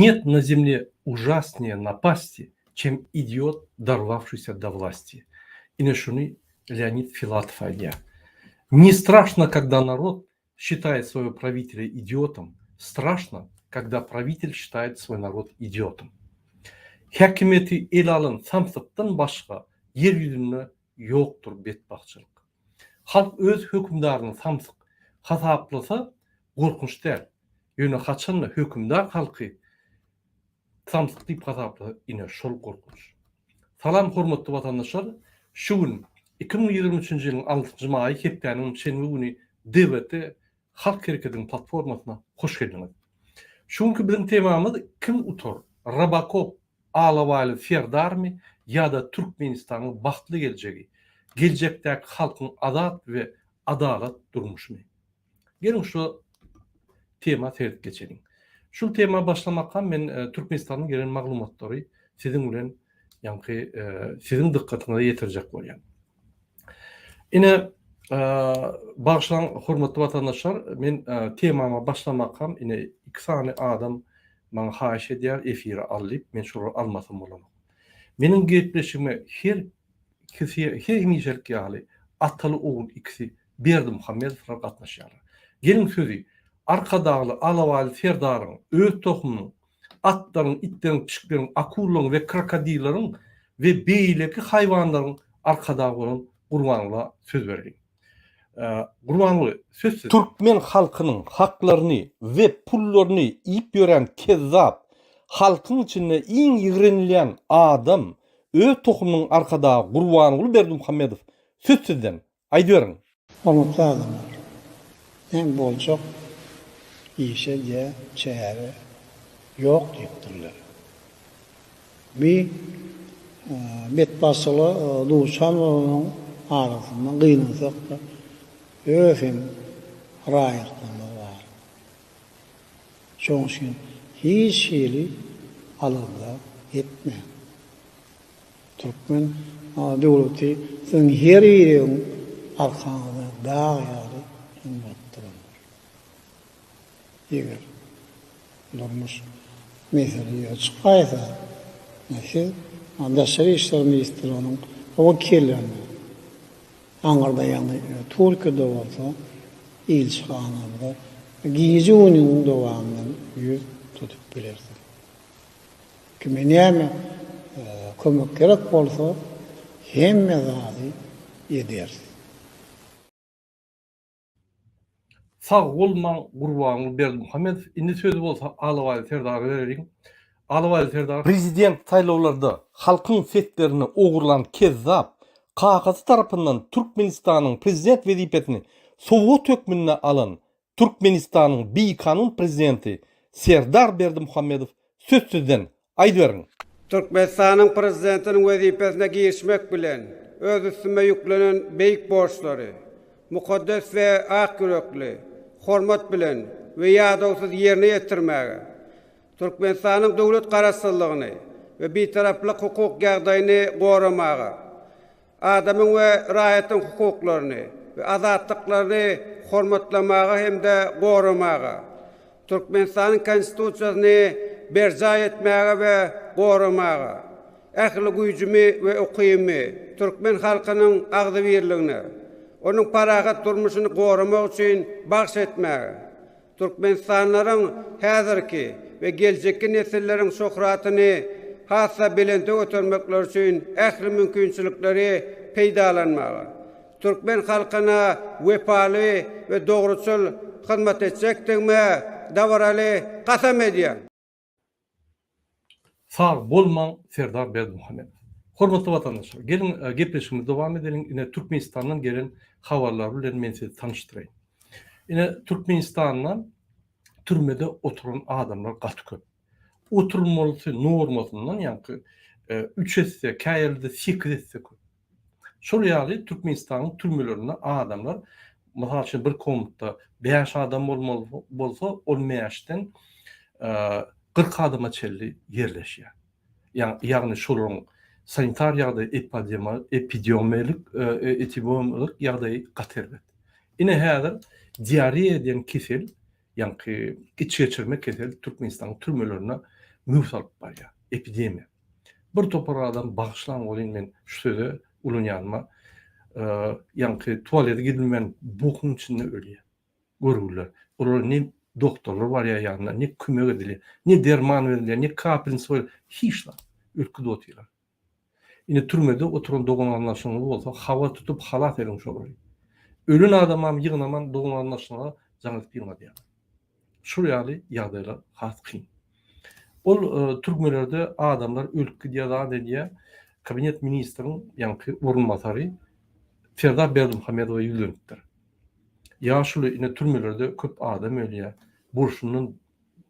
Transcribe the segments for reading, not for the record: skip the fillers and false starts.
Net na zemle ujasnee napasti, çem idiot dorwawşiysa do wlasti. Ine şuny Leonid Filatow aýdýar. Ne straşno, kogda narod şitaýet swoýo prawitelýa idiotom, straşno, kogda prawitel şitaýet swoý narod idiotom. Häkimiýeti ele alan samsykdan başga ýer ýüzünde ýokdur betbagtçylyk. Halk öz hökümdaryny samsyk hasaplasa gorkunç däl. Ýöne haçanda hökümdar halky samsyk diýip hasaplasa ine şol gorkunç. Salam hormatly watandaşlar şu gün 2023-nji ýylyň altynjy maýy hepdäniň şenbe güni DWT Halk hereketiniň platformasyna hoş geldiňiz. Şu günki biziň temamyz kim utar Robokop Alabaýly Serdarmy ýa-da Türkmenistanyň bagtly geljegi, geljekdäki halkyň azat we adalat durmuşymy? Geliň şu tema seredip geçeliň. Şul tema başlamakam men Türkmenistandan gelen maglumatlary siziň bilen ýaňky siziň dykgatyňyza ýetirjek bolýan. Ine bagyşlaň hormatly watandaşlar men temama başlamakam ine iki sany adam maňa haýyş edýär efire al diýip men şolary almasam bolanok. Meniň gepleşigime her ikisi hemişelik ýaly ataly ogul ikisi Berdimuhamedowlar gatnaşýarlar. Geliň sözi Arkadagly Alabaýly Serdaryň öz tohumynyň atlaryň, itleriň, pişikleriň, akularyň we krokodilleriň we beýleki haýwanlaryň arkadagy bolan Gurbangula söz bereliň. Gurbanguly, söz sizde. Türkmen halkynyň haklaryny we pullaryny iýip ýören kezzap, halkyň içinde iň ýigrenilýän adam, öz tohumynyň arkadagy Gurbanguly Berdimuhamedow söz sizden. Aýdyberiň. Hormatly adamlar! Näme boljak işe diýä çäre ýok diýipdirler. Bi betbagtçylyga duçar bolanyň arasynda gynansak-da öz hem raýatlarymyz bar. Şonuň üçin hiç hili alada etmäň. Türkmen döwleti siziň her biriňiziň arkaňyzda dag ýaly hem bolup durandyr. Eger durmuş mesele ýüze çykaýsa, siz Daşary işler ministrliginiň wekillerine, aňyrda ýagny Türkiýede bolsa ilçihanamyza gije-gündiziň dowamynda ýüz tutup bilersiňiz. Kime näme kömek gerek bolsa hemme zady ederis. Sag bolmaň Gurbanguly Berdimuhamedow indi sözi bolsa Alabaý Serdara bereliň Alabaý Serdar Prezident saýlawlarda halkyň seslerini ogurlan kezzap kakasy tarapyndan Türkmenistanyň prezident wezipesini sowgat hökmünde alan Türkmenistanyň bikanun prezidenti Serdar Berdimuhamedow söz sizden, aýdyberiň. Türkmenistanyň Prezidentiniň wezipesine girişmek bilen, öz üstüme ýüklenen beýik borçlary mukaddes we ak ýürekli, hormat bilen we ýadawsyz ýerine ýetirmäge, Türkmenistanyň döwlet Garaşsyzlygyny we Bitaraplyk hukuk ýagdaýyny goramaga, Adamyň we raýatyň hukuklaryny we azatlyklaryny hormatlamaga hem-de goramaga, Türkmenistanyň Konstitusiýasyny berjaý etmäge we goramaga, ähli güýjümi we ukybymy türkmen halkynyň agzybirligine, onuň parahat durmuşyny goramak üçin bagyş etmäge, Türkmenistanlylaryň häzirki we geljekki nesilleriň şöhratyny has-da belente götermekleri üçin ähli mümkinçilikleri peýdalanmaga, türkmen halkyna wepaly we dogruçyl hyzmat etjekdigime dabaraly kasam edýän. Sag bolmaň Serdar Berdimuhamedow. Hormatly watandaşlar, geliň gepleşigimizi dowam edeliň. Ine Türkmenistandan gelen habarlar bilen men sizi tanyşdyraýyn. Ine Türkmenistanda türmede oturan adamlar gaty köp. Oturmalysy normasyndan ýaňky üç esse, käýerlerde sekiz esse köp. Şol ýaly Türkmenistanyň türmelerinde adamlar, mysal üçin bir komnatda bäş adam bolmaly bolsa, ol mäşden 40 adama çenli ýerleşýär. Ýagny şolaryň sanitar ýagdaýy epidemiologik epidemiologik ýagdaýy gaty erbet. Ine häzir diareýa diýen kesel, ýaňky içgeçirme kesel Türkmenistanyň türmelerinde. Möwç alyp barýar. Epidemiýa. Bir topar adam bagyşlaň welin men şu söze ulanýanyma ýaňky tualete gidilmän bokuň içinde ölýär. Görgüliler. Olara ne doktorlar barýar ýanyna, ne kömek edilýär, ne derman berilýär, ne kapelnitsa goýulýar, hiç zat. Ölüp gidip otyrlar. Indi türmede oturan dogan-garyndaşlaryňyz bolsa habar tutup halas ediň şolary. Ölen adamam ýygnaman dogan-garyndaşlaryna jaň edip ýygnadýarlar. Şul ýaly ýagdaýlar has kyn. Ol türmelerde adamlar ölüp gidýär zat edýär. Kabinet ministriň ýaňky orunbasary Serdar Berdimuhamedowa ýüzlenipdir. Ýaşuly ine türmelerde köp adam ölýär. Bolşundan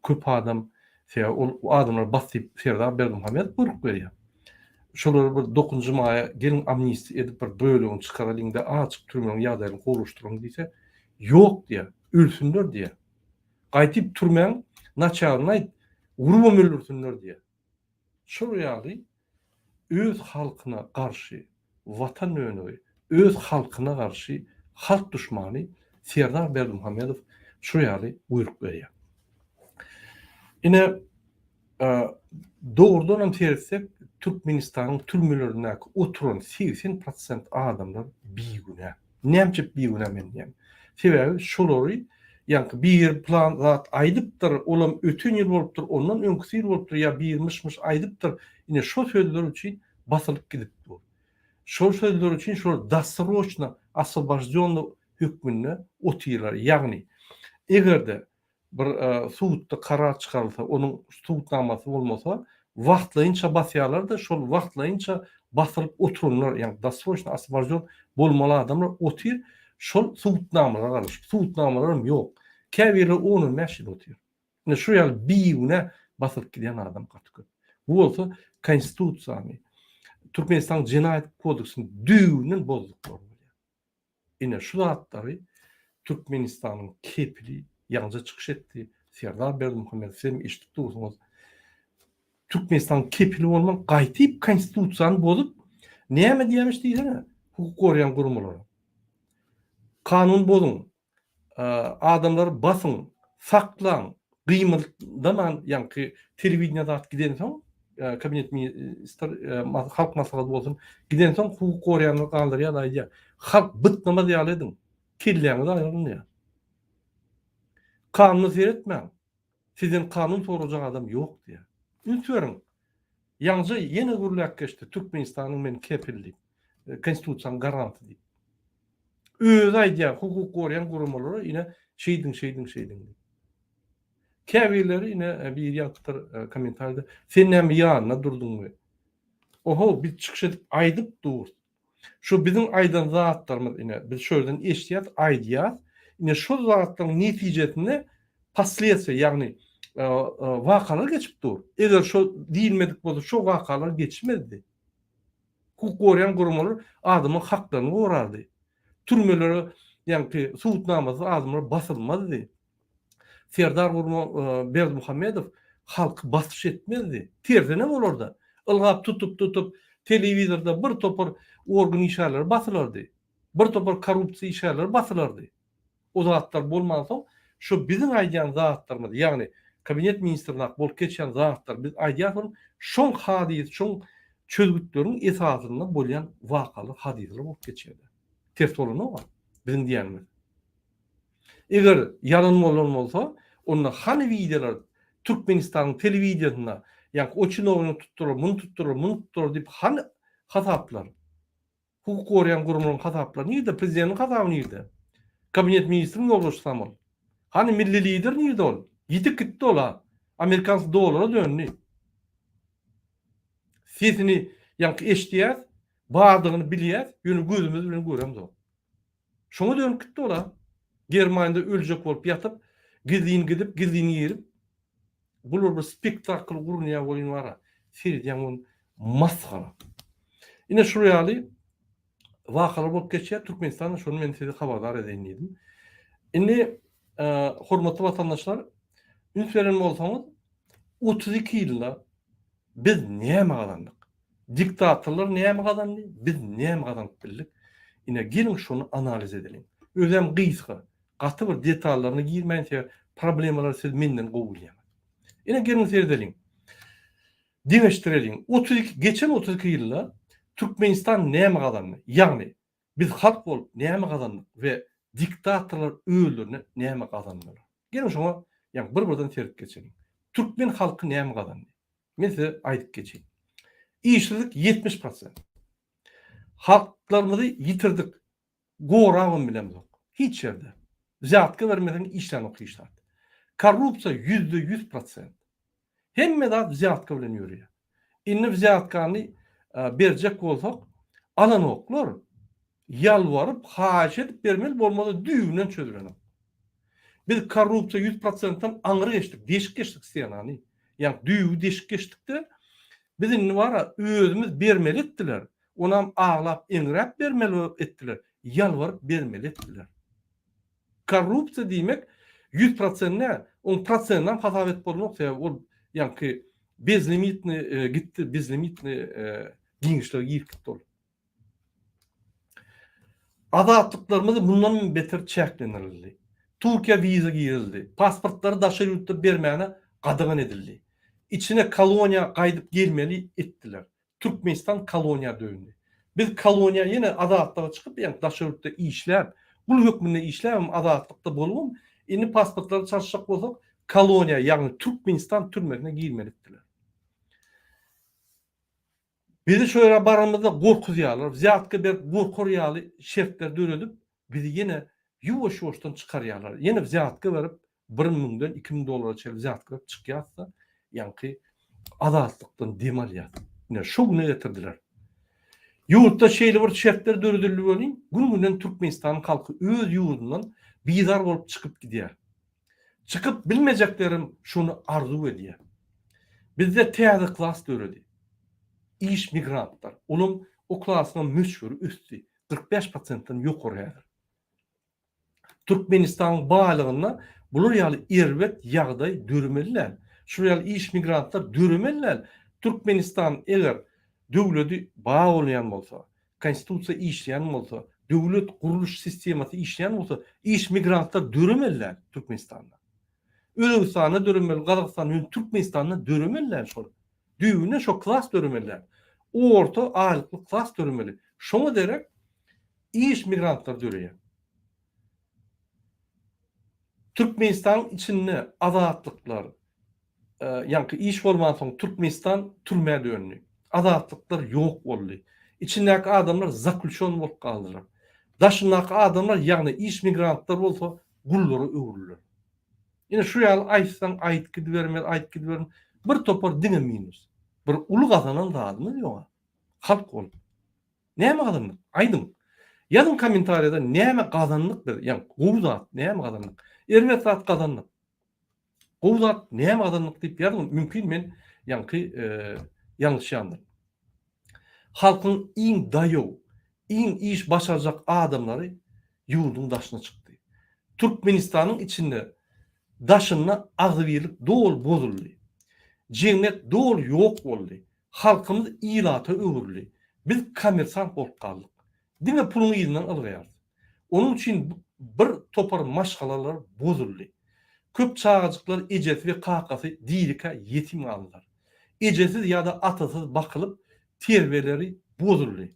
köp adam sebäbi ol adamlar bas diýip Serdar Berdimuhamedow buýruk berýär. Şolary bir dokuzynjy maýa geliň amnistiýa edip bir bölegini çykaralyň-da azajyk türmeniň ýagdaýyny gowulaşdyralyň diýse, ýok diýýär. Ölsünler diýýär. Gaýtyp türmäň naçaryny aýt, urubam öldürsinler diýýär. Şol ýaly öz halkyna garşy watan dönügi, öz halkyna garşy halk duşmany Serdar Berdimuhamedow şu ýaly buýruk berýär. Ine, dogrudanam seretsek, Türkmenistanyň türmelerindäki oturan 80 prosent adamlar bigünä. Nämçe bigünä men diýýän. Sebäbi şolary ýaňky biri plan zat aýdypdyr, olam öten ýyl bolupdyr, ondan öňküsi ýyl bolupdyr ýa biri myş-myş aýdypdyr. Ine şo sözler üçin basylyp gidip dur. Şol sözler üçin şolar dosroçno oswoboždýonnyý hökmünde otyrlar. Ýagny eger-de bir sudda karar çykarylsa, onuň subutnamasy bolmasa, wagtlaýynça basýarlar-da, şol wagtlaýynça basylyp oturanlar, ýagny dosroçno oswoboždýon bolmaly adamlar otyr, şol subutnamalara garaşyp. Subutnamalaram ýok. Käbirleri on-on bäş ýyl otyr. Ine şu ýaly bigünä basylyp gidýän adam gaty köp. Bu bolsa Konstitusiýany, Türkmenistanyň Jenaýat kodeksini düýbünden bozduklar bolýar. Ine şu zatlary Türkmenistanyň kepili ýaňja çykyş etdi. Serdar Berdimuhamedow sizem eşidip dursuňyz. Türkmenistanyň kepili bolman gaýtyp konstitusiýany bozup näme diýýämiş diýsene hukuk goraýan guramalara. Kanun bozuň, Adamlary basyň, saklaň, gymyldaman ýaňky telewideniýe zat gidensoň, kabinet ministr, halk maslahaty bolsun, gidensoň hukuk goraýanlar galdyrýar aýdýar. Halk bytnamaz ýaly ediň. Kelläňizi aýryň diýýär. Kanuna seretmäň. Sizden kanun sorajak adam ýok diýýär. Üns beriň. Ýaňja ýene gürläp geçdi, Türkmenistanyň men kepili diýip, Konstitusiýanyň garanty diýip. Özi aýdýar, hukuk goraýan guramalara ine şeýdiň, şeýdiň, şeýdiň diýip. Käbirleri ine biri ýazypdyr kommentariýada, sen näme ýanynda durduňmy? Oho, biz çykyş edip aýdyp durus. Şu biziň aýdan zatlarymyz ine biz şu ýerden eşidýäs, aýdýas. Ine şol zatlaryň netijesinde posledstwiýa, ýagny wakalar geçip dur. Eger şo diýilmedik bolsa şo wakalar geçmezdi. Hukuk goraýan guramalar adamyň haklaryny gorardy. Türmelere ýaňky subutnamasyz adamlar basylmazdy. Serdar Berdimuhamedow halky basyş etmezdi. Tersine bolardy. Ylgap tutup-tutup telewizorda bir topar organ işgärleri basylardy. Bir topar korrupsiýa işgärleri basylardy. O zatlar bolmansoň, şu biziň aýdýan zatlarymyz, ýagny Kabinet ministrlak bolup geçýän zatlar biz aýdýarys, şoň hadys, şoň çözgütleriň esasynda bolýan wakalar, hadysalar bolup geçýär. Ters bolanok-a biziň diýýänimiz. Eger ýalan bolan bolsa, onda hany wideolar Türkmenistanyň telewideniýasynda, ýaňky o çinownik tutdular, muny tutdular, muny tutdular diýip hany hasaplar? Hukuk goraýan guramalaryň hasaplary nirde? Prezidentiň hasaby nirde? Kabinet ministriň ýolbaşçysam ol. Hany milli lider nirde ol? Ýitip gitdi ol-a. Amerikansky dollara döndi. Sesini ýaňky eşidýäs, bardygyny bilýäs, ýöne gözümiz bilen göremzok. Şoňa dönüp gitdi ol-a. Germaniýada öljek bolup ýatyp, gizlin gidip, gizlin girip, bular bir spektakl gurnaýar welin bar-a, seredýäň ol masgara. Ine şul ýaly wakalar bolup geçýär Türkmenistanda, şony men sizi habardar edeýin diýdim. Indi hormatly watandaşlar, üns beren bolsaňyz, 32 ýylda biz näme gazandyk? Diktatorlar näme gazandy, biz näme gazanyp bildik? Ine, geliň şony analiz edeliň. Özem gysga, gaty bir detallaryna girmäýin, sebäbi problemalary siz menden gowy bilýäňiz. Ine, geliň seredeliň. Deňeşdireliň. 32 geçen 32 ýylda Türkmenistan näme gazandy? Ýagny biz halk bolup näme gazandyk we diktatorlar özlerine näme gazandylar? Geliň şoňa ýagny bir-birden seredip geçeliň. Türkmen halky näme gazandy? Men size aýdyp geçeýin. Işsizlik 70 prosent. Halklarymyzy ýitirdik. Gorabam bilemzok. Hiç ýerde. Wzýatka bermeseň işlänok hiç zat. Korrupsiýa 100% prosent. Hemme zat wzýatka bilen ýörýär. Indi wzýatkany berjek bolsak alanoklar. Ýalbaryp, haýyş edip bermeli bolmasa düýbünden çözülenok. Biz korrupsiýa 100 prosentden aňry geçdik, deşik geçdik stenany. Ýagny düýbi deşik geçdikde biz indi bara özümiz bermeli etdiler. Onam aglap eňräp bermeli etdiler, ýalbaryp bermeli etdiler. Korrupsiýa diýmek 100 prosent däl, oň prosentinem hasap edip bolanok, sebäbi ol ýaňky bezlimitny gitdi, bezlimitny giňişlige girip gitdi ol. Azatlyklarymyz mundan beter çäklendirildi. Türkiýä wiza girizildi. Pasportlary daşary ýurtda bermäne gadagan edildi. Içine koloniýa gaýdyp gelmeli etdiler. Türkmenistan koloniýa döndi. Biz koloniýa ýene azatlyga çykyp ýa daşary ýurtda işläp, gul hökmünde işläbem azatlykda bolubam indi pasportlary çalyşjak bolsak koloniýa ýagny Türkmenistan türmesine girmeli etdiler. Bizi şo ýere baranymyzda gorkuzýarlar, wzýatka berip gorkar ýaly şertler döredip, bizi ýene ýuwaş-ýuwaşdan çykarýarlar. Ýene wzýatka berip, bir müňden 2000 dollara çenli wzýatka berip çykýas-da, ýaňky azatlykdan dem alýas. Ine, şo güne getirdiler. Ýurtda şeýle bir şertler döredildi welin, gün-günden Türkmenistanyň halky öz ýurdundan bizar bolup çykyp gidýär. Çykyp bilmejeklerem şony arzuw edýär. Bizde täze klas döredi. Iş migrantlar. Olam o klasyňam möçberi ösdi. 45 prosentden ýokary häzir. Türkmenistanyň baýlygynda bular ýaly erbet ýagdaý döremeli däl. Şular ýaly iş migrantlar döremeli däl. Türkmenistan eger döwledi bar bolýan bolsa, konstitusiýa işleýän bolsa, döwlet gurluş sistemasy işleýän bolsa, iş migrantlar döremeli däl Türkmenistanda. Özbegistanda döremeli, Gazagystanda, ýöne Türkmenistanda döremeli däl şol. Düýbünden şo klas döremeli däl. Orta aýlykly klas döremeli. Şoňa derek iş migrantlar döreýär. Türkmenistanyň içinde azatlyklar, ýaňky iş bolmansoň Türkmenistan türmä döndi. Azatlyklar ýok boldy. Içindäki adamlar zaklýuçon bolup galdylar. Daşyndaky adamlar ýagny iş migrantlar bolsa gullara öwrüldiler. Ine şu ýaly aýtsaň aýyt gidibermeli, aýyt gidibermeli. Bir topar diňe minus. Bir uly gazanan zadymyz ýok. Halk bolup. Näme gazandyk? Aýdyň. Ýazyň kommentariýada näme gazandyk biz? Ýagny gowy zat näme gazandyk? Erbet zat gazandyk. Gowy zat näme gazandyk diýip ýazyň, mümkin men ýaňky ýalňyşýandyryn. Halkyň iň daýaw, iň iş başarjak adamlary ýurduň daşyna çykdy. Türkmenistanyň içinde daşynda agzybirlik doly bozuldy. Jemgyýet doly ýok boldy. Halkymyz ilata öwrüldi. Biz kommersant bolup galdyk. Diňe puluň yzyndan ylgaýarys. Onuň üçin bir topar maşgalalar bozuldy. Köp çagajyklar ejesi we kakasy dirikä ýetim galdylar. Ejesiz ýa-da atasyz bakylyp, terbiýeleri bozuldy.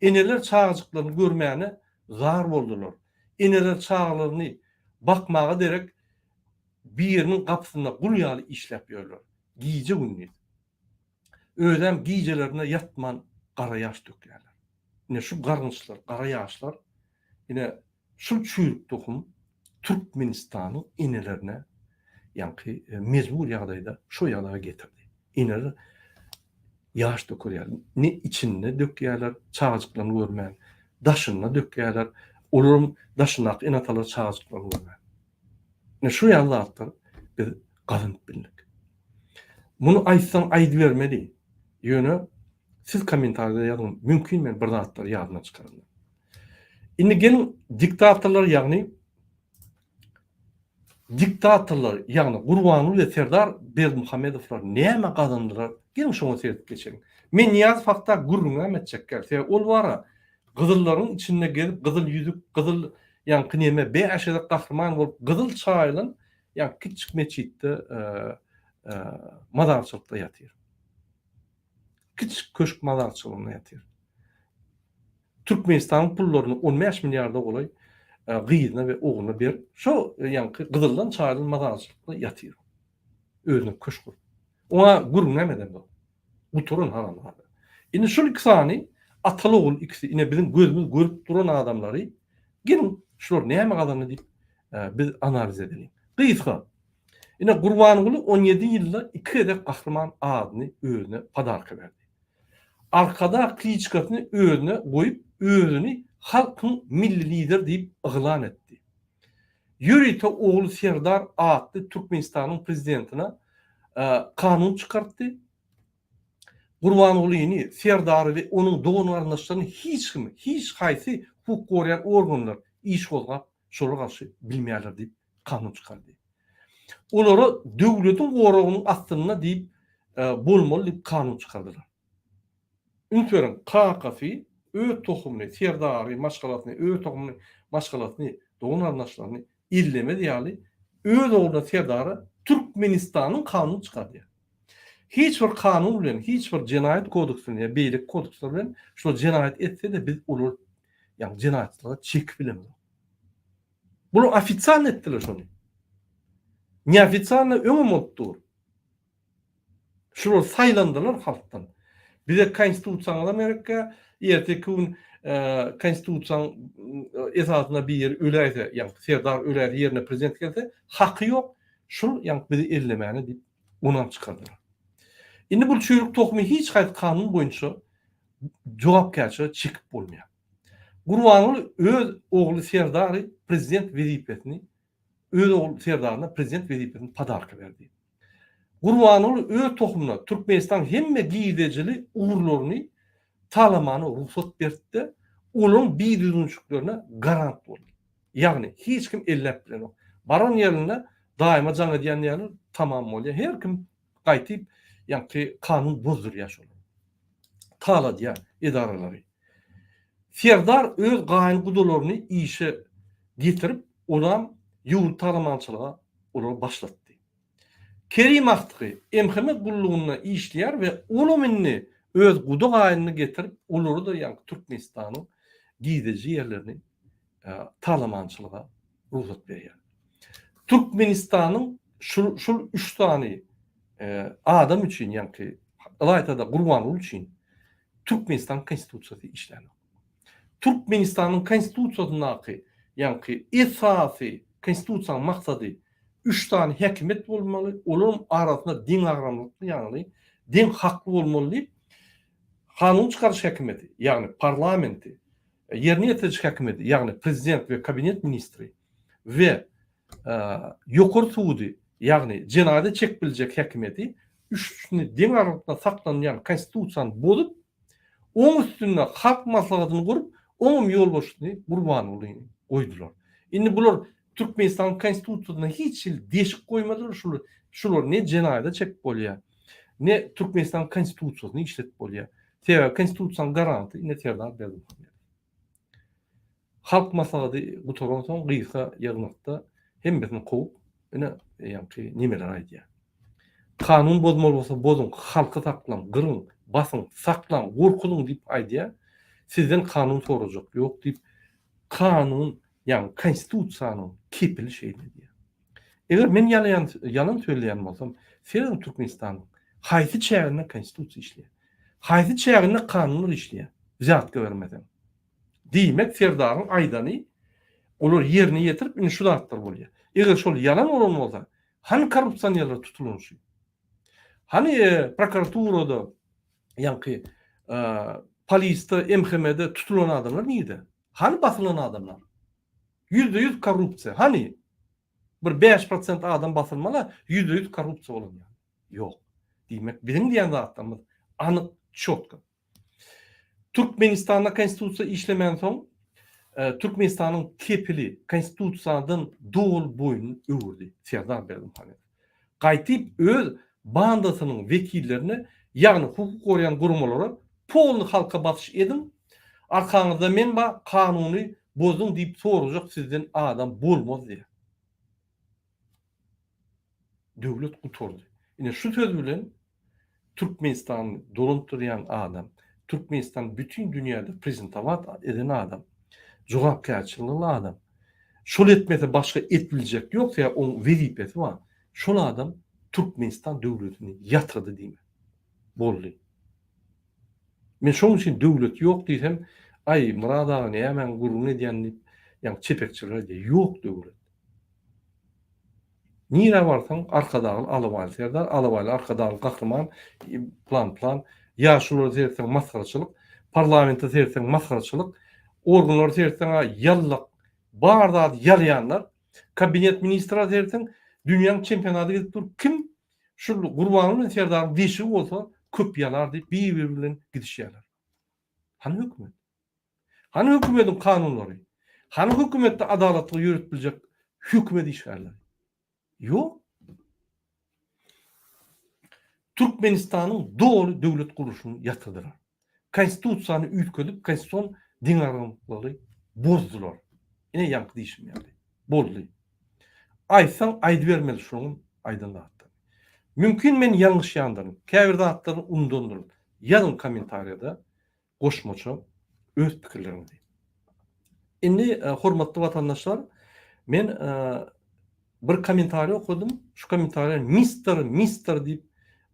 Eneler çagajyklaryny görmäne zar boldular. Eneler çagalaryny bakmaga derek biriniň gapysynda gul ýaly işläp ýörler. Gije-gündiz. Özem gijelerine ýatman gara ýaş dökýärler. Ine şu garynçlar, gara ýaşlar, ine şul çüýrük tohum Türkmenistanyň enelerine ýaňky e, mejbur ýagdaýda şo ýagdaýa getirdi. Eneler ýaş dökerýär. Ne içinde dökýärler, çagajyklaryny görmän, daşynda dökýärler. Olaryň daşyndaky ene-atalar çagajyklaryny görmän. Ine şu ýaly zatlar biz gazanyp bildik. Muny aýtsaň aýdybermeli. Ýöne siz kommentariýada ýazyň, mümkin men bir zatlary ýadymdan çykarandyryn. Indi geliň diktatorlar ýagny diktatorlar ýagny Gurbanguly we Serdar Berdimuhamedowlar näme gazandylar? Geliň şoňa seredip geçeliň. Men Nyýazow hakda gürrüňem etjek däl. Sebäbi ol bara gyzyllaryň içinde gezip gyzyl ýüzük, gyzyl ýaňky neme bäş gezek gahryman bolup gyzyl çaýylan ýaňky kiçjik metjitde mazarçylykda ýatyr. Kiçijik köşk mazarçylygynda ýatyr. Türkmenistanyň pullaryny 15 milliarda golaý gyzyna we ogluna berip, şo ýaňky gyzyldan çaýylan mazarçylykda ýatyr. Özüne köşk gurup. Oňa gürrüňem edemzok. Gutaran haramzada. Indi şol iki sany ataly-ogul ikisi ine biziň gözümiz görüp duran adamlary geliň şular näme gazandy diýip biz analiz edeliň. Gysga. Ine Gurbanguly 17 ýylda iki gezek gahryman adyny özüne podarka berdi. Arkadag kliçkasyny özüne goýup özüni halkyň milli lideri diýip yglan etdi. Ýörite ogly Serdar atly Türkmenistanyň prezidentine kanun çykartdy. Gurbangulyny, Serdary we onuň dogan-garyndaşlaryny hiç kim, hiç haýsy hukuk goraýan organlar iş gozgap şolara garşy bilmeýärler diýip kanun çykardy. Olara döwletiň goragynyň astynda diýip bolmaly diýip kanun çykardylar. Üns beriň, kakasy öz tohumyny, Serdary, maşgalasyny, öz tohumyny, maşgalasyny, dogan-garyndaşlaryny ellemez ýaly, öz ogluna Serdara Türkmenistanyň kanuny çykardýar. Hiç bir kanun bilen, hiç bir jenaýat kodeksi bilen ýa beýleki kodeksler bilen şular jenaýat etse-de biz olary ýagny jenaýatçylyga çekip bilemizok. Bular ofitsialny etdiler şony. Neofitsialny öňem bolup dur. Şular saýlandylar halkdan. Bize konstitusiýaňyzam gerekkä, erteki gün konstitusiýaň esasynda biri öläýse, ýagny Serdar öläýse ýerine prezident gelse, haky ýok, şul ýagny bizi ellemäne diýip onam çykardylar. Indi bul çüýrük tohumy hiç haýsy kanun boýunça jogapkärçilige çekip bolmaýar. Gurbanguly öz ogly Serdary prezident wezipesini öz ogly Serdaryna prezident wezipesini podarka berdi. Gurbanguly öz tohumyna Türkmenistanyň hemme girdejili ugurlaryny talamana rugsat berdi-de, olaryň bidüzgünçiliklerine garant boldy. Ýagny hiç kim elläp bilenok. Baran ýerinde daýyma jaň edýän diýýärler, tamam bolýar. Her kim gaýtyp ýaňky kanun bozdurýar şolary. Taladýar edaralary. Serdar öz gaýyn gudalaryny işe getirip, olam ýurt talamançylyga olary başlatdy. Kerim agtygy MHM gullugynda işleýär we olam indi öz guda gaýynyny getirip, olary-da ýaňky Türkmenistanyň girdeji ýerlerini talamançylyga rugsat berýär. Türkmenistanyň şul şul üç sany adam üçin ýaňky ylaýta-da Gurbanguly üçin Türkmenistan konstitusiýasy işlänok. Türkmenistanyň konstitusiýasyndaky ýaňky esasy konstitusiýanyň maksady üç sany häkimiýet bolmaly, olaryň arasynda deňagramlykly ýagny deň hakly bolmaly diýip kanun çykaryş häkimiýeti, ýagny parlamenti, ýerine ýetiriji häkimiýeti, ýagny prezident we kabinet ministri we ýokary sudy, ýagny jenaýata çekip biljek häkimiýeti üçüsini deň aralykda saklanýan konstitusiýany bozup, oň üstünde halk maslahatyny gurup, oňam ýolbaşçysyny Gurbangulyny goýdular. Indi bular Türkmenistanyň konstitusiýasyna hiç hili deşik goýmadylar, şular şular ne jenaýata çekip bolýar, ne Türkmenistanyň konstitusiýasyny işletip bolýar. Sebäbi konstitusiýanyň garanty ine Serdar Berdimuhamedow. Halk maslahaty gutaransoň gysga ýygnakda hemmesini kowup, ine ýaňky nemeler aýdýar. Kanun bozmaly bolsa bozuň, halky saklaň, gyryň, basyň, saklaň, gorkuzyň diýip aýdýar. Sizden kanun sorajak ýok diýip, kanun, ýagny konstitusiýanyň kepili şeýle diýýär. Eger men ýalaýan ýalan sözleýän bolsam, serediň Türkmenistanyň haýsy çäginde konstitusiýa işleýär? Haýsy çäginde kanunlar işleýär? Wzýatka bermeseň. Diýmek Serdaryň aýdany olar ýerine ýetirip indi şu zatlar bolýar. Eger şol ýalan bolan bolsa, hany korrupsionerler tutulanyşy? Hany prokuraturada ýaňky polisde, MHM-de tutulan adamlar nirde? Hany basylan adamlar? 100% korrupsiýa. Hany? Bir 5% adam basylmaly, 100% korrupsiýa bolan ýaly. Ýok. Diýmek, biziň diýen zatlarymyz anyk, çotko. Türkmenistanda konstitusiýa işlemänsoň, Türkmenistanyň kepili konstitusiýadan doly boýun öwürdi Serdar Berdimuhamedow. Gaýtyp öz bandasynyň wekillerine, ýagny hukuk goraýan guramalara polny halka basyş ediň, arkaňyzda men bar, kanuny bozuň diýip sorajak sizden adam bolmaz diýýär. Döwlet gutardy. Ine şu söz bilen. Türkmenistany dolandyrýan adam, Türkmenistany bütin dünýäde prezentowat eden adam, jogapkärçilikli adam. Şol etmese başga et biljek ýok, sebäbi oň wezipesi bar. Şol adam Türkmenistan döwletini ýatyrdy diýmek. Boldy. Men şoň üçin döwlet ýok diýsem, aý Myrat aga nämäň gürrüňini edýän diýip, ýaňky çepekçiler aýdýar, ýok döwlet. Nirä barsaň Arkadagly Alabaýly Serdar, Alabaýly Arkadagly Gahryman, plan plan, ýaşululara seretseň masgaraçylyk, parlamente seretseň masgaraçylyk, organlara seretseň-ä ýallak, bar zady ýalaýanlar, kabinet ministra seretseň dünýäň çempionady gidip dur, kim şul Gurbanguly bilen Serdaryň deşigi bolsa köp ýalar diýip bir-biri bilen gidişýärler. Hany hökümet? Hany hökümediň kanunlary? Hany hökümetde adalatlygy ýöretip biljek hökümet işgärleri? Ýok. Türkmenistanyň doly döwlet gurluşyny ýatyrdylar. Konstitusiýany üýtgedip, konstitusion deňagramlygy bozdular. Ine ýaňky diýşim ýaly. Boldy. Aýtsaň aýdybermeli şonuň aýdan zatlaryny. Mümkin men ýalňyşýandyryn, käbir zatlaryny unudandyryn. Ýazyň kommentariýada. goşmaça öz pikirleriňizi. Indi hormatly watandaşlar men bir kommentariý okadym. Şu kommentariýa mister mister diýip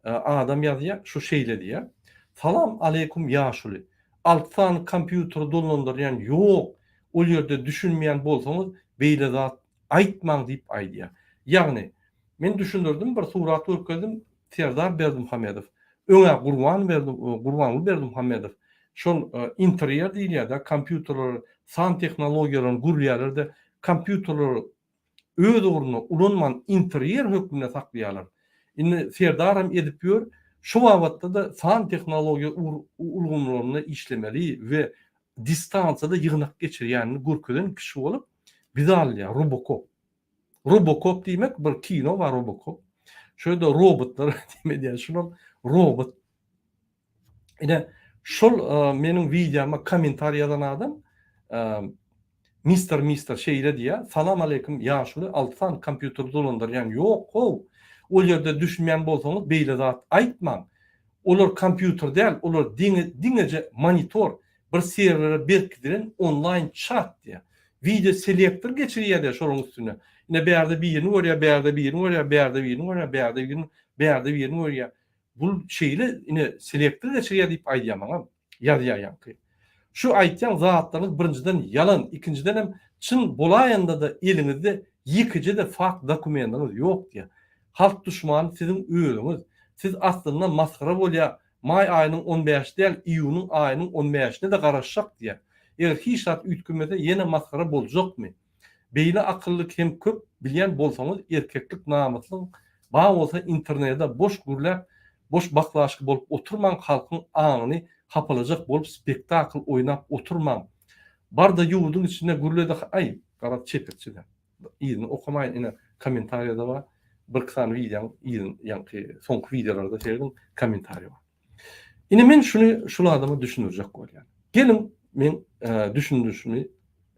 adam ýazýar. Şu şeýle diýýär. Salam aleýkum ýaşuly. 6 sany kompýuteri dolandyrýan ýok. Ol ýerde düşünmeýän bolsaňyz beýle zat aýtmaň diýip aýdýar. Ýagny men düşündirdim bir surat görkezdim Serdar Berdimuhamedow öňä Gurban Berdi Gurbanguly Berdimuhamedow şol interýer diýilýär-de kompýuterleri san tehnologiýalaryny gurýarlar-da kompýuterleri öz ugruna ulanman interýer hökmünde saklaýarlar. Indi Serdaram edip ýör şu babatda-da san tehnologiýa ulgamlarynda işlemeli we distansiýada ýygnak geçirýänini görkezen kişi bolup bizi alýar Robokop. Robokop diýmek bir kino bar Robokop. Şu ýerde robotlar diýme edýär. Şular robot. Ine şol e, meniň wideoma kommentar ýazan adam e, Mister Mister şeýle diýýär. Salam aleýkum ýaşuly 6 sany kompýuter dolandyrýan ýok how. Ol ýerde düşünmeýän bolsaňyz beýle zat aýtmaň. Olar kompýuter däl, olar diňe diňeje monitor. Bir serwere berkidilen onlaýn çat diýýär. Wideo selektor geçirýär diýýär şolaryň üstüne. Ine bärde birini görýär, bärde birini görýär, bärde birini görýär, bärde birini, bärde birini görýär. Bul şeýle ine selektor geçirýär diýip aýdýar maňa. Ýazýar ýaňky. Şu aýtýan zatlaryňyz birinjiden ýalan, ikinjidenem çyn bolaýanda-da eliňizde ýekeje-de fakt dokumendiňiz ýok diýýär. Halk duşmany siziň özüňiz. Siz aslynda masgara bolýa Maý aýynyň on bäşi däl, iýunyň aýynyň on bäşine-de garaşjak diýýär. Eger hiç zat üýtgemese, ýene masgara boljakmy? Beýle akylly hem köp bilýän bolsaňyz, erkeklik namyslyň bar bolsa internede boş gürläp, boş baklaşka bolup oturmaň, halkyň aňyny hapalajak bolup spektakl oýnap oturmaň. Bar-da ýurduň içinde gürle-de aý, garaz çepekçi-dä. Yzyny okamaýyn ine kommentariýada bar. Bir iki sany wideoň yzyn ýaňky soňky wideolarda serediň kommentariý bar. Ine men şuny şul adama düşündirjek bolýan. Geliň men e, düşündirişimi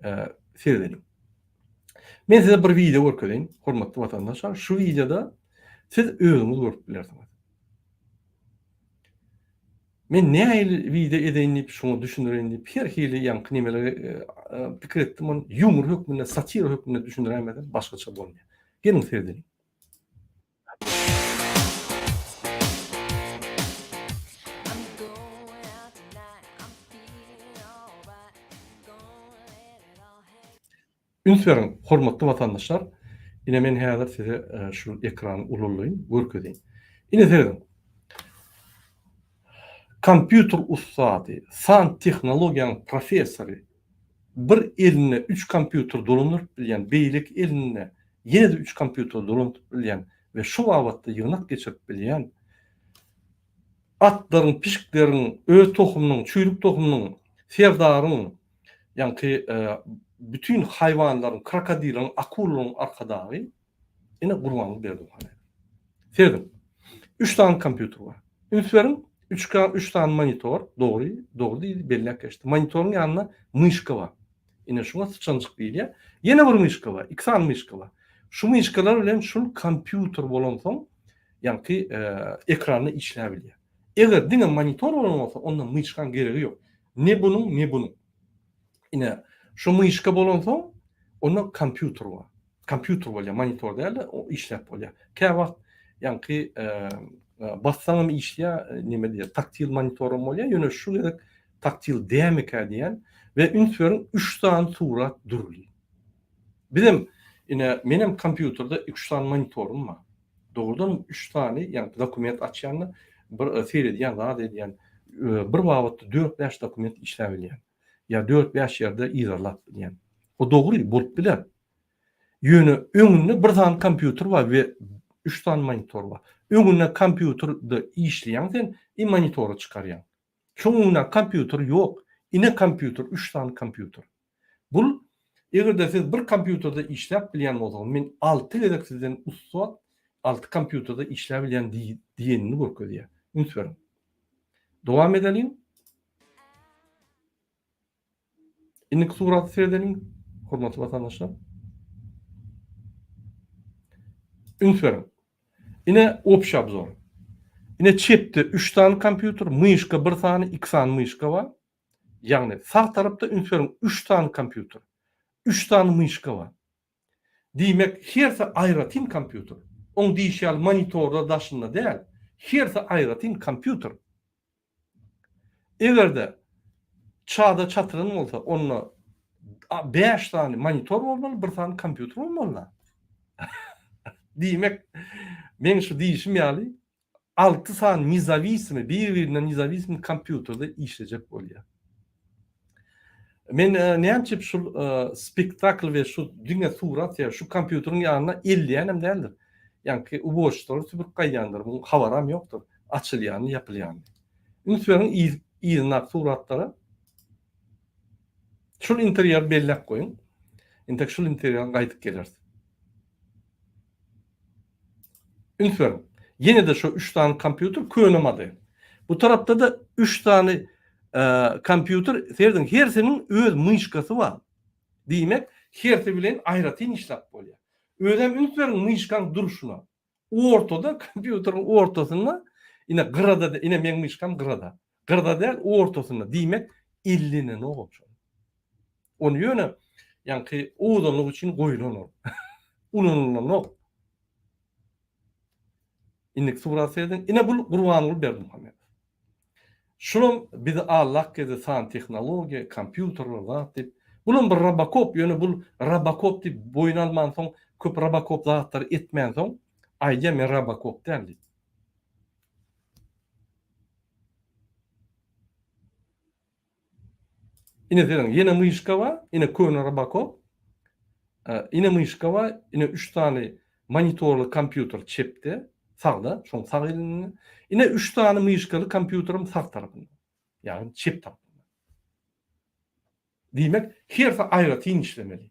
e, seredeliň. Men size bir wideo görkezeýin, hormatly watandaşlar. Şu wideoda siz özüňiz görüp bilersiňiz. Men nähili wideo edeýin diýip, şuňa düşündireýin diýip, her hili ýaňky nemeleri pikir etdim, ony ýumor hökmünde, satira hökmünde düşündiräýmesem başgaça bolmaýar. Geliň seredeliň. Üns beriň, hormatly watandaşlar, ine men häzir size şu ekrany ululdaýyn, görkezeýin. Ine serediň. Kompýuter ussady, san tehnologiýanyň professory, bir elinde üç kompýuter dolandyryp bilýän, beýleki elinde ýene-de üç kompýuter dolandyryp bilýän we şu babatda ýygnak geçirip bilýän atlaryň, pişikleriň, öz tohumynyň, çüýrük tohumynyň, serdaryň, Ýaňky bütin haýwanlaryň, krokodiliň, akulalaryň arkadagy ine Gurbanguly Berdimuhamedow. Serediň. Üç sany kompýuter bar. Üns beriň, üç, üç sany monitor, dogry, dogry diýdi, belläp geçdi. Monitoryň ýanynda myşka bar. Ine şuňa syçanjyk diýilýär. Ýene bir myşka bar, iki sany myşka bar. Şu myşkalar bilen şul kompýuter bolansoň, ýaňky ekranda işläp bilýär. Eger diňe monitor bolan bolsa, onda myşkaň geregi ýok. Ne bunuň, ne bunuň. Ine, şu myşka bolansoň, onda kompýuter bar. Kompýuter bolýar, monitor däl-de, o işläp bolýar. Käwagt ýaňky bassaňam işleýär, neme diýýär, taktil monitoram bolýar, ýöne şu gezek taktil dämikä diýýän we üns beriň, üç sany surat dürli. Bizem, ine, menem kompýuterde üç sany monitorym bar. Dogrudanam üç sany, ýagny dokument açýan-da, bir seredýän, zat edýän, bir babatda dört-bäş dokument işläp bilýän. Ýa dört-bäş ýerde yzarlap bilýän. O dogry, bolup biler. Ýöne öňünde bir sany kompýuter bar we üç sany monitor bar. Öňünde kompýuterde işleýäň sen i monitora çykarýaň. Şoň öňünde kompýuter ýok. Ine kompýuter, üç sany kompýuter. Bul, eger-de siz bir kompýuterde işläp bilýän bolsaňyz, men alty gezek sizden ussat alty kompýuterde işläp bilýän diýenini görkezýär. Üns beriň. Dowam edeliň. Indiki surata seredeliň, hormatly watandaşlar. Üns beriň. Ine obşi obzor. Ine çepde 3 sany kompýuter, myşka 1 sany, 2 sany myşka bar. Ýagny sag tarapda üns beriň 3 sany kompýuter, 3 sany myşka bar. Diýmek, hersi aýratyn kompýuter. Oň diýişi ýaly monitorlar daşynda däl, hersi aýratyn kompýuter. Eger-de çada çatylan bolsa, onda 5 sany monitor bolmaly, 1 sany kompýuter bolmaly. Diýmek, meň şu diýişim ýaly 6 sany nezawisimi, bir-birinden nezawisimi kompýuterde işlejek bolýar. Men e, näme üçin şul e, spektakl we şu diňe surat ýa şu kompýuteriň ýanyna elleýänem däldir. Ýaňky uboçlary süpürip gaýdýandyr. Muň habaram ýokdur. Açylýany, ýapylýany. Üns beriň yz, yzyndaky suratlara. Şul interýeri belläp goýuň. Entek şul interýere gaýdyp geleris. Üns beriň. Ýene-de şo üç sany kompýuter köne model. Bu tarapda-da üç sany e, kompýuter, serediň, hersiniň öz myşkasy bar. Diýmek, hersi bilen aýratyn işläp bolýar. Özem üns beriň myşkaň durşuna. Ortada, kompýuteriň ortasynda, ine gyrada, ine meň myşkam gyrada. Gyrada däl, ortasynda. Diýmek, ellenenok ol şol. Ony ýöne ýaňky owadanlyk üçin goýlan ol. Ulanylanok. Indiki surata serediň. Ine bul Gurbanguly Berdimuhamedow. Şulam bizi allak gezdi san tehnologiýa, kompýuterler zat diýip. Bulam bir robokop, ýöne bul robokop diýip boýun almansoň, köp robokop zatlary etmänsoň, aýdýar men robokop däl diýip. Ine serediň, ýene myşka bar, ine köne robokop. Ine myşka bar, ine üç sany monitorly kompýuter çepde, sagda, şoň sag elinde. Ine üç sany myşkaly kompýuterim sag tarapynda. Ýagny çep tarapynda. Diýmek, hersi aýratyn işlemeli.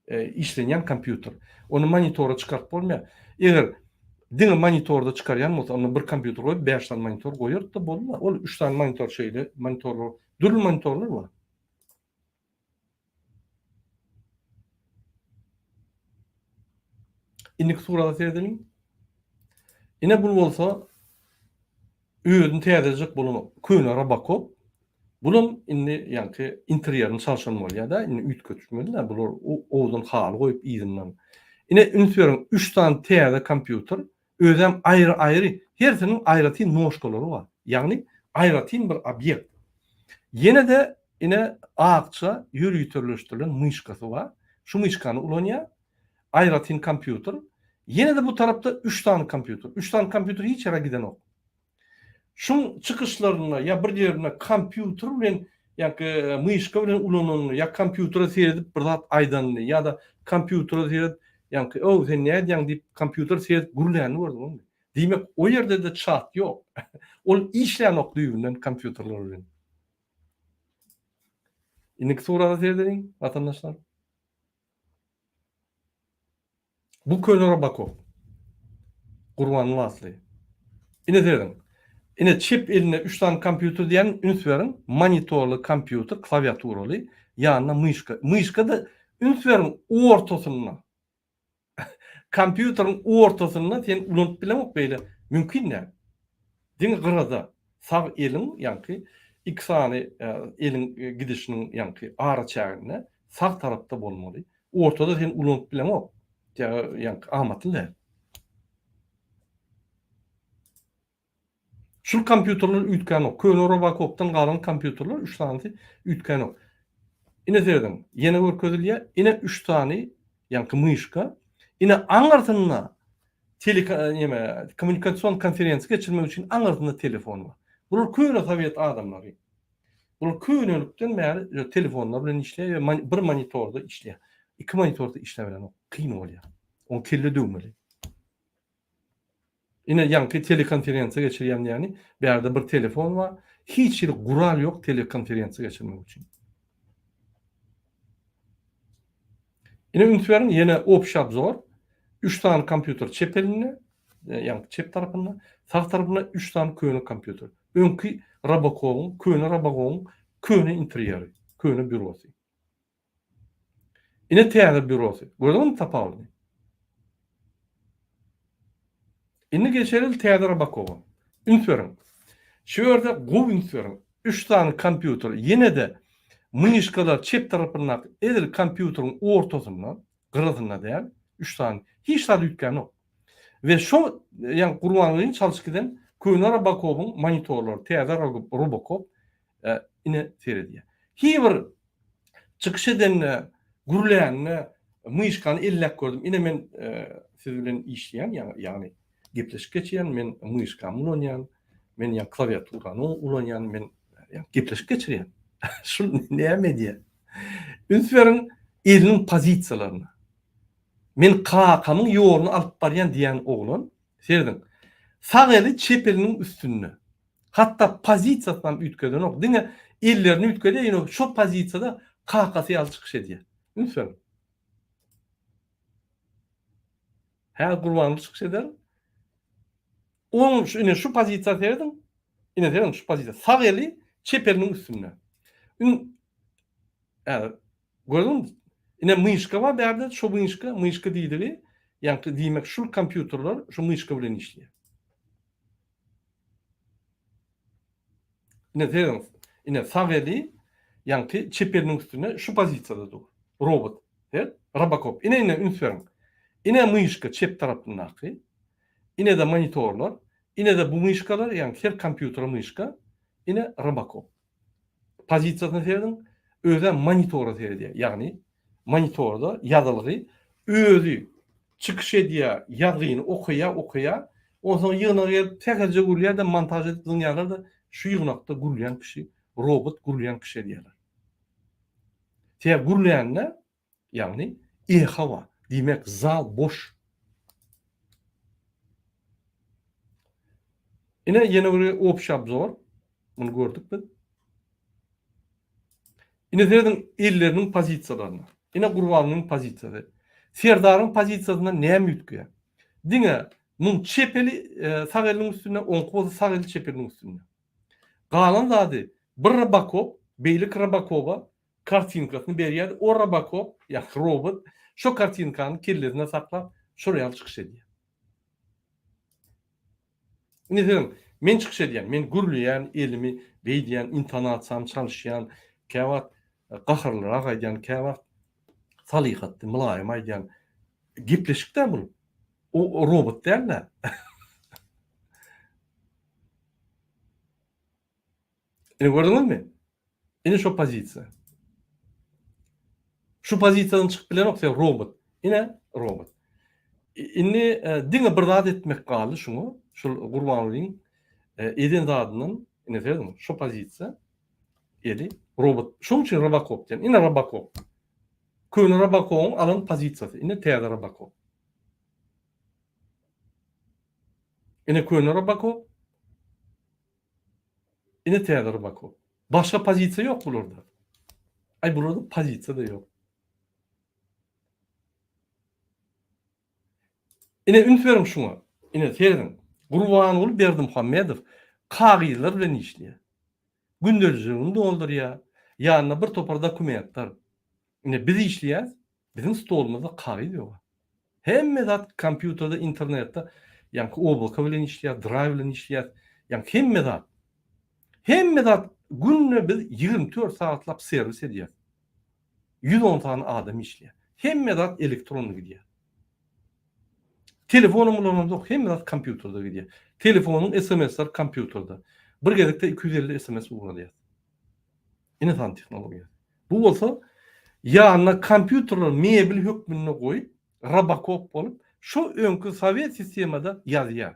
Işlenýän kompýuter. Ony monitora çykaryp bolmaýar. Eger diňe monitorda çykarýan bolsa, onda bir kompýuter goýup, bäş sany monitor goýardy-da boldy. Ol üç sany monitor şeýle monitorlar, dürli monitorlar bar. Indiki surata seredeliň. Ine bul bolsa Özüni täzelejek bolanok. Köne Robocop. Bulam indi ýaňky interýerini çalşan bolýa-da, indi üýtgetmeli-dä bular owadan haly goýup yzyndan. Ine üns beriň, üç sany täze kompýuter, özem aýry-aýry, hersiniň aýratyn nožkalary bar. Ýagny aýratyn bir obýekt. Ýene-de ine akja ýöriteleşdirilen myşkasy bar. Şu myşkany ulanýar. Aýratyn kompýuter. Ýene-de bu tarapda üç sany kompýuter. Üç sany kompýuter hiç ýere gidenok. Şuň çykyşlarynda ýa bir ýerinde kompýuter bilen ýa-ki myşka bilen ulananyny ýa kompýutere seredip bir zat aýdanyny ýa-da kompýutere seredip ýaňky ow sen nädýäň diýip kompýutere seredip gürlänini gördüňizmi? Diýmek o ýerde-de çat ýok. Ol işlänok düýbünden kompýuterler bilen. Indiki surata seredeliň watandaşlar. Bu köne Robocop. Gurban Lasly. Ine serediň. Ine çep elinde 3 sany kompýuter diýen üns beriň. Monitorly kompýuter, klawiaturaly, ýanynda myşka. Myşka da üns beriň ortasynda. Kompýuteriň ortasynda sen ulanyp bileňok beýle. Mümkin däl. Diňe gyrada. Sag eliň ýaňky iki sany eliň gidişiniň ýaňky araçäginde sag tarapda bolmaly. Ortada sen ulanyp bileňok. Ýaňky amatly däl. Şul kompýuterler üýtgänok. Köne Robocopdan galan kompýuterler üç sanysy üýtgänok. Ine serediň, ýene görkezilýär. Ine üç sany ýaňky myşka. Ine aňyrsynda tele neme kommunikasion konferensiýa geçirmek üçin aňyrsynda telefon bar. Bular köne sowet adamlary. Bular könelikden bäri telefonlar bilen işleýär we bir monitorda işleýär. Iki monitorda işläbilenok, kyn bolýar. Oň kelle döwmeli. Ine ýaňky telekonferensiýa geçirýän diýýäni, bärde bir telefon bar, hiç hili gural ýok telekonferensiýa geçirmek üçin. Ine üns beriň, ýene obşi obzor, üç sany kompýuter çep elinde, e, ýaňky çep tarapynda, sag tarapynda üç sany köne kompýuter. Öňki Robokowyň, köne Robokowyň köne interýeri, köne býurosy. Ine täze bürosy. Gördüňizmi tapawudyny? Indi geçeli täze Robokowa. Üns beriň. Şu ýerde gowy üns beriň. Üç sany kompýuter ýene-de myşkalar çep tarapyndaky edil kompýuteriň ortasynda, gyrasynda däl, üç sany. Hiç zat üýtgänok. We şo ýa Gurbangulyny çalşyp giden köne Robokowyň monitorlary, täze Robokop e, ine seredýär. Hiç bir çykyş edende, gürlände myşkany elläp gördüm. Ine men e, siz bilen işleýän, ýagny gepleşik geçirýän, men myşkamy ulanýan, men ýa klawiaturany ulanýan, men ýa gepleşik geçirýän. Şul näme edýär? Üns beriň eliniň pozisiýalaryna. Men kakamyň ýoluny alyp barýan diýen oglan, serediň. Sag eli çep eliniň üstünde. Hatda pozisiýasyny hem üýtgedenok. Diňe ellerini üýtgedýär, ýöne şo pozisiýada kakasy ýaly çykyş edýär. Üns beriň. Häzir Gurbanguly çykyş eder. Onuň şu ine şu pozisiýa serediň. Ine serediň şu pozisiýa. Sag eli çep eliniň üstünde. Ün Häzir gördüňmi? Ine myşka bar bärde, şu myşka, myşka diýdigi, ýaňky diýmek şul kompýuterler şu myşka bilen işleýär. Ine serediň, ine sag eli ýaňky çep eliniň üstünde şu pozisiýada dur. Robot. Seret, Robocop. Ine ine üns beriň. Ine myşka çep tarapyndaky. Ine-de monitorlar. Ine-de bu myşkalar, ýagny her kompýutere myşka. Ine Robocop. Pozisiýasyna serediň, özem monitora seredýär. Ýagny monitorda ýazylgy özi çykyş edýär, ýazgyny okaýar, okaýar. Onsoň ýygnaga gelip sähelje gürlýär-de, montaž edip zyňýarlar-da, şu ýygnakda gürlýän kişi robot gürlýän kişi edýärler. Sebäbi gürlände Ýagny eho bar. Diýmek zal boş. Ine ýene bir obşi obzor. Muny gördük biz. Ine serediň elleriniň pozisiýalaryna. Ine Gurbangulynyň pozisiýasy. Serdaryň pozisiýasynda näme üýtgeýär? Diňe muň çep eli e, sag eliniň üstünde, oňky bolsa sag eli çep eliniň üstünde. Galan zady bir Robocop beýleki Robocopa kartinkasyny berýär, o robokop, ýagny robot şo kartinkany kellesinde saklap, şol ýaly çykyş edýär. Indi siziň, men çykyş edýän, men gürleýän, elimi beýdýän, intonasiýamy çalyşýan, käwagt gaharlyrak aýdýan, käwagt salyhatly, mylaýym aýdýan. Gepleşik-dä bul. O robot däl-dä. Ine gördüňizmi? Ine şo pozisiýa. Şu pozisiýadan çykyp bilenok sen robot. Ine robot. Indi e, diňe bir zat etmek galdy şuňa. Şul Gurbangulyň e, eden zadyndan ine serediň şu pozisiýa eli robot. Şonuň üçin Robocop diýen. Ine Robocop. Köne Robocobyň alan pozisiýasy. Ine täze Robocop. Ine köne Robocop. Ine täze Rybakov. Başga pozisiýa ýok bularda. Aý bularda pozisiýa-da ýok. Ine üns beriň şuňa. Ine serediň. Gurbanguly Berdimuhamedow kagyzlar bilen işleýär. Gündeljigini doldurýar. Ýanynda bir topar dokumentler. Ine biz işleýäs. Biziň stolumyzda kagyz ýok. Hemme zat kompýuterde, internetde, ýaňky oblaka bilen işleýär, drive bilen işleýär. Ýaňky hemme zat. Hemme zat günde biz 24 sagatlap serwis edýäs. 110 sany adam işleýär. Hemme zat elektronny gidýär. Telefonam ulanamzok, hemme zat kompýuterde gidýär. Telefonyň SMS-leri kompýuterde. Bir gezekde 250 SMS ugradýar. Ine san tehnologiýasy. Bu bolsa ýanyna kompýuterler mebel hökmünde goýup, robokop bolup, şo öňki sowet sistemada ýazýar.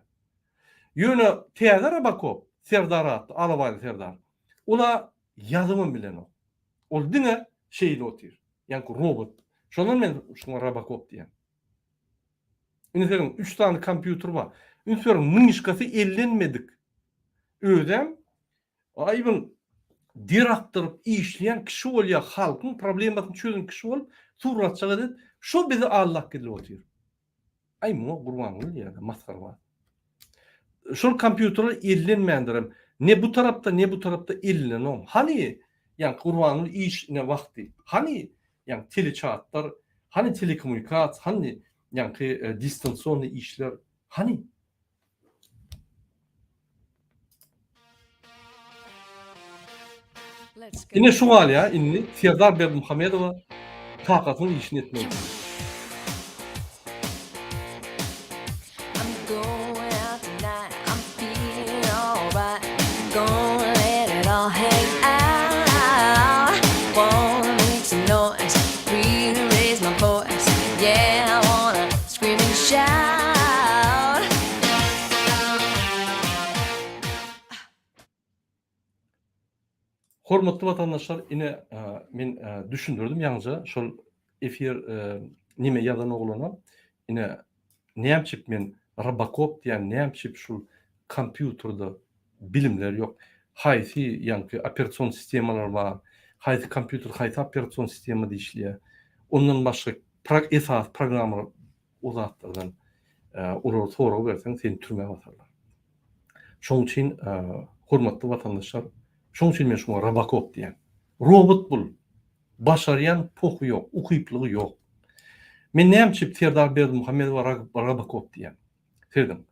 Ýöne täze robokop, Serdar atly, Alabaýly Serdar, ol-a ýazybam bilenok. Ol diňe şeýle otyr. Ýaňky robot. Şondan men şuňa robokop diýýän. Indi seniň üç sany kompýuter bar. Üns beriň, myşkasy ellenmedik. Özem aýbyn der akdyryp işleýän kişi bolýar, halkyň problemasyny çözen kişi bolup, suratçylyk edip, şo bizi aldap gidip otyr. Aý muňa Gurbanguly diýýärler, masgarabaz. Şol kompýuterler ellenmändirem. Ne bu tarapda, ne bu tarapda ellenenok. Hany, ýaňky Gurbanguly iş ine wagty. Hany, ýaňky teleçatlar, hany telekommunikasiýa, hany ýaňky distansionnyý işler, hany? Ine şu galýar indi Serdar Berdimuhamedowa kakasynyň işini etmek üçin. Hormatly watandaşlar ine men düşündirdim ýaňja şol efir neme ýazan oglana ine nämçip men robokop diýen nämçip şul kompýuterde bilimler ýok haýsy ýaňky operasion sistemalar bar haýsy kompýuter haýsy operasion sistemada işleýär ondan başga esasy programmalar o zatlardan olara sorag berseň seni türmä basarlar. Şoň üçin hormatly watandaşlar, şoň üçin men şuňa robokop diýýän. Robot bul. Başarýan pohy ýok, ukyplygy ýok. Men näme üçin Serdar Berdimuhamedowa robokop diýýän? Serediň.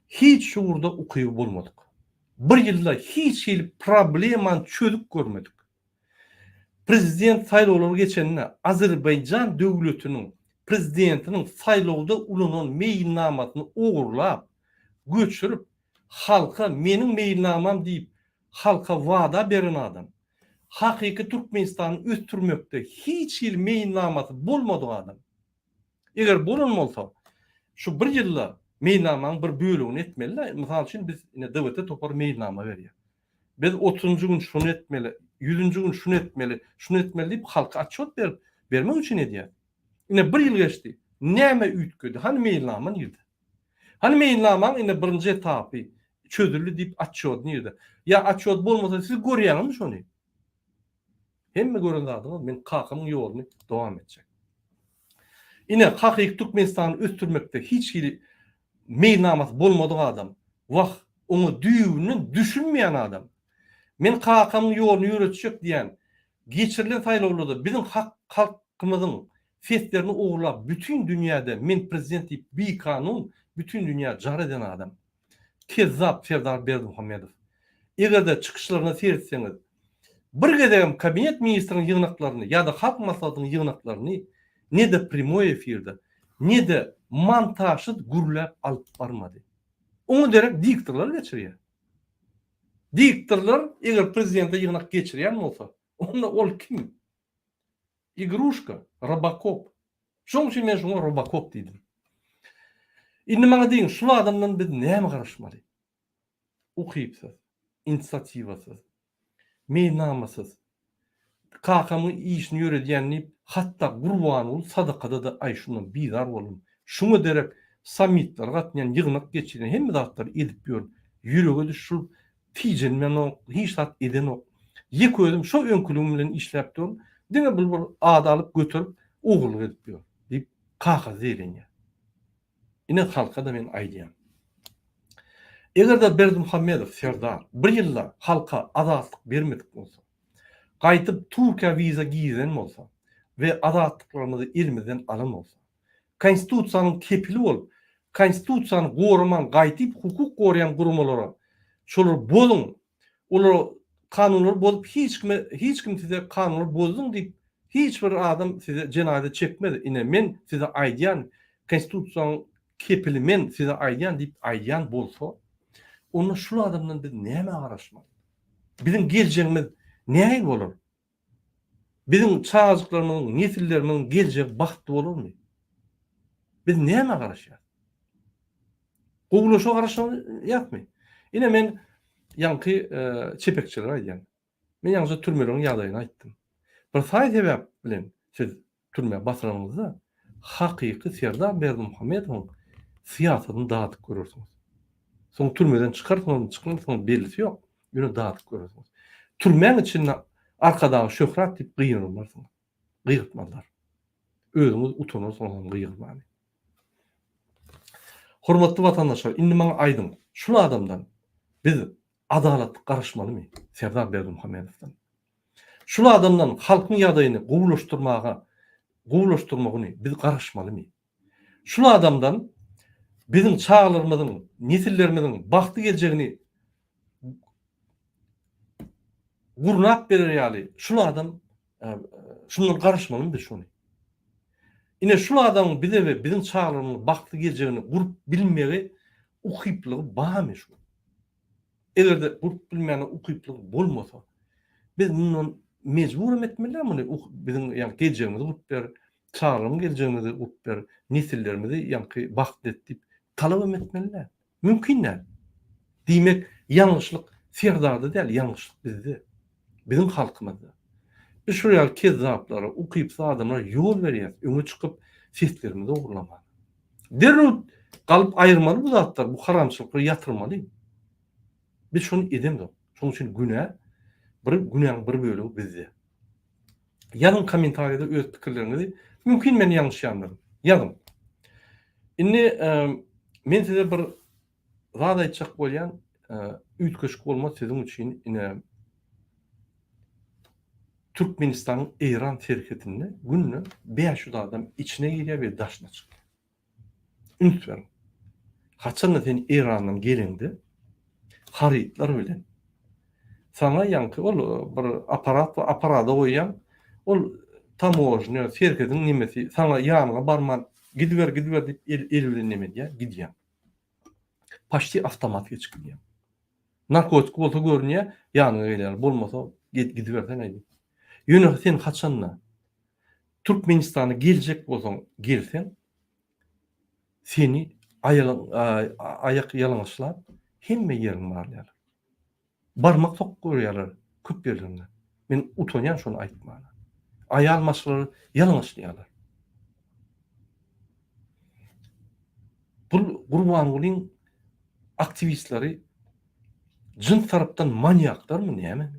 Hiç şu ugurda ukyby bolmadyk. Bir ýylda hiç hili problemany çözüp görmedik. Prezident saýlawlary geçende Azerbaýjan döwletiniň prezidentiniň saýlawda ulanan meýilnamasyny ogurlap, göçürip, halka meniň meýilnamam diýip halka wada beren adam. Hakyky Türkmenistany ösdürmekde hiç hili meýilnamasy bolmadyk adam. Eger bolan bolsa, şu bir ýylda meýilnamaň bir bölegini etmeli-dä. Mysal üçin biz ine DWT topary meýilnama berýär. Biz otuzynjy gün şuny etmeli, ýüzünji gün şuny etmeli, şuny etmeli diýip halka otçýot berip, bermek üçin edýär. Ine bir ýyl geçdi. Näme üýtgedi? Hany meýilnama nirde? Hany meýilnamaň ine birinji etapy çözüldi diýip otçýot nirde? Ýa otçýot bolmasa siz görýäňizmi şony? Hemme gören zadyňyz men kakamyň ýoluny dowam etjek. Ine hakyky Türkmenistany ösdürmekde hiç hili meýilnamasy bolmadyk adam, wah, oňa düýbünden düşünmeýän adam. Men kakamyň ýoluny ýöretjek diýen, geçirilen saýlawlarda biziň hak halkymyzyň seslerini ogurlap bütin dünýäde men prezident diýip bikanun bütin dünýä jar eden adam. Kezzap Serdar Berdimuhamedow. Eger-de çykyşlaryna seretseňiz, bir gezegem kabinet ministriniň ýygnaklaryny ýa-da Halk Maslahatynyň ýygnaklaryny ne-de primoý efirde, ne-de montažsyz gürläp alyp barmady. Oňa derek diktorlar geçirýär. Diktorlar eger prezidente ýygnak geçirýän bolsa, onda ol kim? Igruşka, robokop. Şoň üçin men şuňa robokop diýdim. Indi maňa diýiň, şul adamdan biz näme garaşmaly? Ukypsyz, inisiatiwasyz, meýilnamasyz, kakamyň işini ýöredýän diýip, hatda Gurbanguly sadakada-da aý şundan bizar boldum. Şuňa derek sammitlere gatnaýan, ýygnak geçirýän, hemme zatlary edip ýör. Ýürege düş şul tijenmenok, hiç zat edenok. Ýeke özüm şo öňküligim bilen işläp durun, diňe bul bir ady alyp göterip ogurlyk edip ýör diýip kakasy zeýrenýär. Ine halka-da men aýdýan. Eger-de Berdimuhamedow serdar bir ýylda halka azatlyk bermedik bolsa, gaýdyp Türkiýä wiza girizen bolsa we azatlyklarymyzy elimizden alan bolsa, Konstitusiýanyň kepili bolup, Konstitusiýany goraman gaýtyp hukuk goraýan guramalara şolary bozuň, olara. Kanunlary bozup hiç kime hiç kim size kanunlary bozduň diýip hiç bir adam size jenaýata çekmez ine men size aýdýan konstitusiýanyň kepili men size aýdýan diýip aýdýan bolsa onda şul adamdan biz nämä garaşmaly? Biziň geljegimiz nähili bolar? Biziň çagajyklarymyzyň nesillerimiziň geljegi bagtly bolarmy? Biz nämä garaşýas? Gowulaşa garaşýasmy? Ine men ýaňky çepekçilere aýdýan. Men ýaňyja türmeleriň ýagdaýyny aýtdym. Bir saý-sebäp bilen siz türmä basylanyňyzda hakyky Serdar Berdimuhamedowyň syýasatyny dadyp görersiňiz. Soň türmeden çykarsyňyzmy, çykmarsyňyzmy bellisi ýok, ýöne dadyp görersiňiz. Türmäň içinde Arkadaga şöhrat diýip gygyrmarsyňyz. Gygyrtmazlar. Özüňiz utanarsyňyz hem gygyrmany. Hormatly watandaşlar, indi maňa aýdyň, şul adamdan biz adalatly garaşmalymy Serdar Berdimuhamedowdan? Şul adamdan halkyň ýagdaýyny gowulaşdyrmaga gowulaşdyrmagyny biz garaşmalymy? Şul adamdan biziň çagalarymyzyň, nesillerimiziň bagtly geljegini gurnap berer ýaly şul adam şundan garaşmalymy biz şony? Ine şul adamyň bize we biziň çagalarymyzyň bagtly geljegini gurup bilmegi ukyplygy barmy şu? Eger-de gurup bilmäne ukyplygy bolmasa, biz mundan mejburam etmeli däl muny biziň ýa geljegimizi gurup ber, çagalaryň geljegimizi gurup ber, nesillerimizi ýaňky bagtly et diýip talabam etmeli däl. Mümkin däl. Diýmek, ýalňyşlyk Serdarda däl, ýalňyşlyk bizde. Biziň halkymyzda. Biz şol ýaly kezzaplara, ukypsyz adamlara ýol berýäris, öňe çykyp seslerimizi ogurlamaga. Derrew galyp aýyrmaly bu zatlary, bu haramçylyklary ýatyrmaly. Biz şony edemzok. Şonuň üçin günä bir günäň bir bölegi bizde. Ýazyň kommentariýada öz pikirleriňizi. Mümkin men ýalňyşýandyryn. Ýazyň. Indi men size bir zat aýtjak bolýan, üýtgeşik bolmaz siziň üçin ine Türkmenistanyň Eýran serhetinde günde 500 adam içine girýär we daşyna çykýar. Üns beriň. Haçanda sen Eýrandan geleňde harytlar bilen saňa ýaňky ol bir aparat bar, aparada goýýaň. Ol tamožnýa, serhediň nemesi saňa ýanyňa barman gidiber, gidiber diýip el, el bilen neme edýär, gidýäň. Paçti awtomat geçip gidýäň. Narkotik bolsa görünýär, ýanyňa gelýär, bolmasa gidibersene diýip. Ýöne sen haçanda Türkmenistana geljek bolsaň, gelseň, seni aýak ýalaňaçlap, hemme ýeriňi barlaýarlar. Barmak sokup görýärler köp ýerlerinde. Men utanýan şony aýtmana. Aýal maşgalalary ýalaňaçlaýarlar. Bu Gurbangulyň aktiwistleri jyns tarapdan manýaklarmy näme?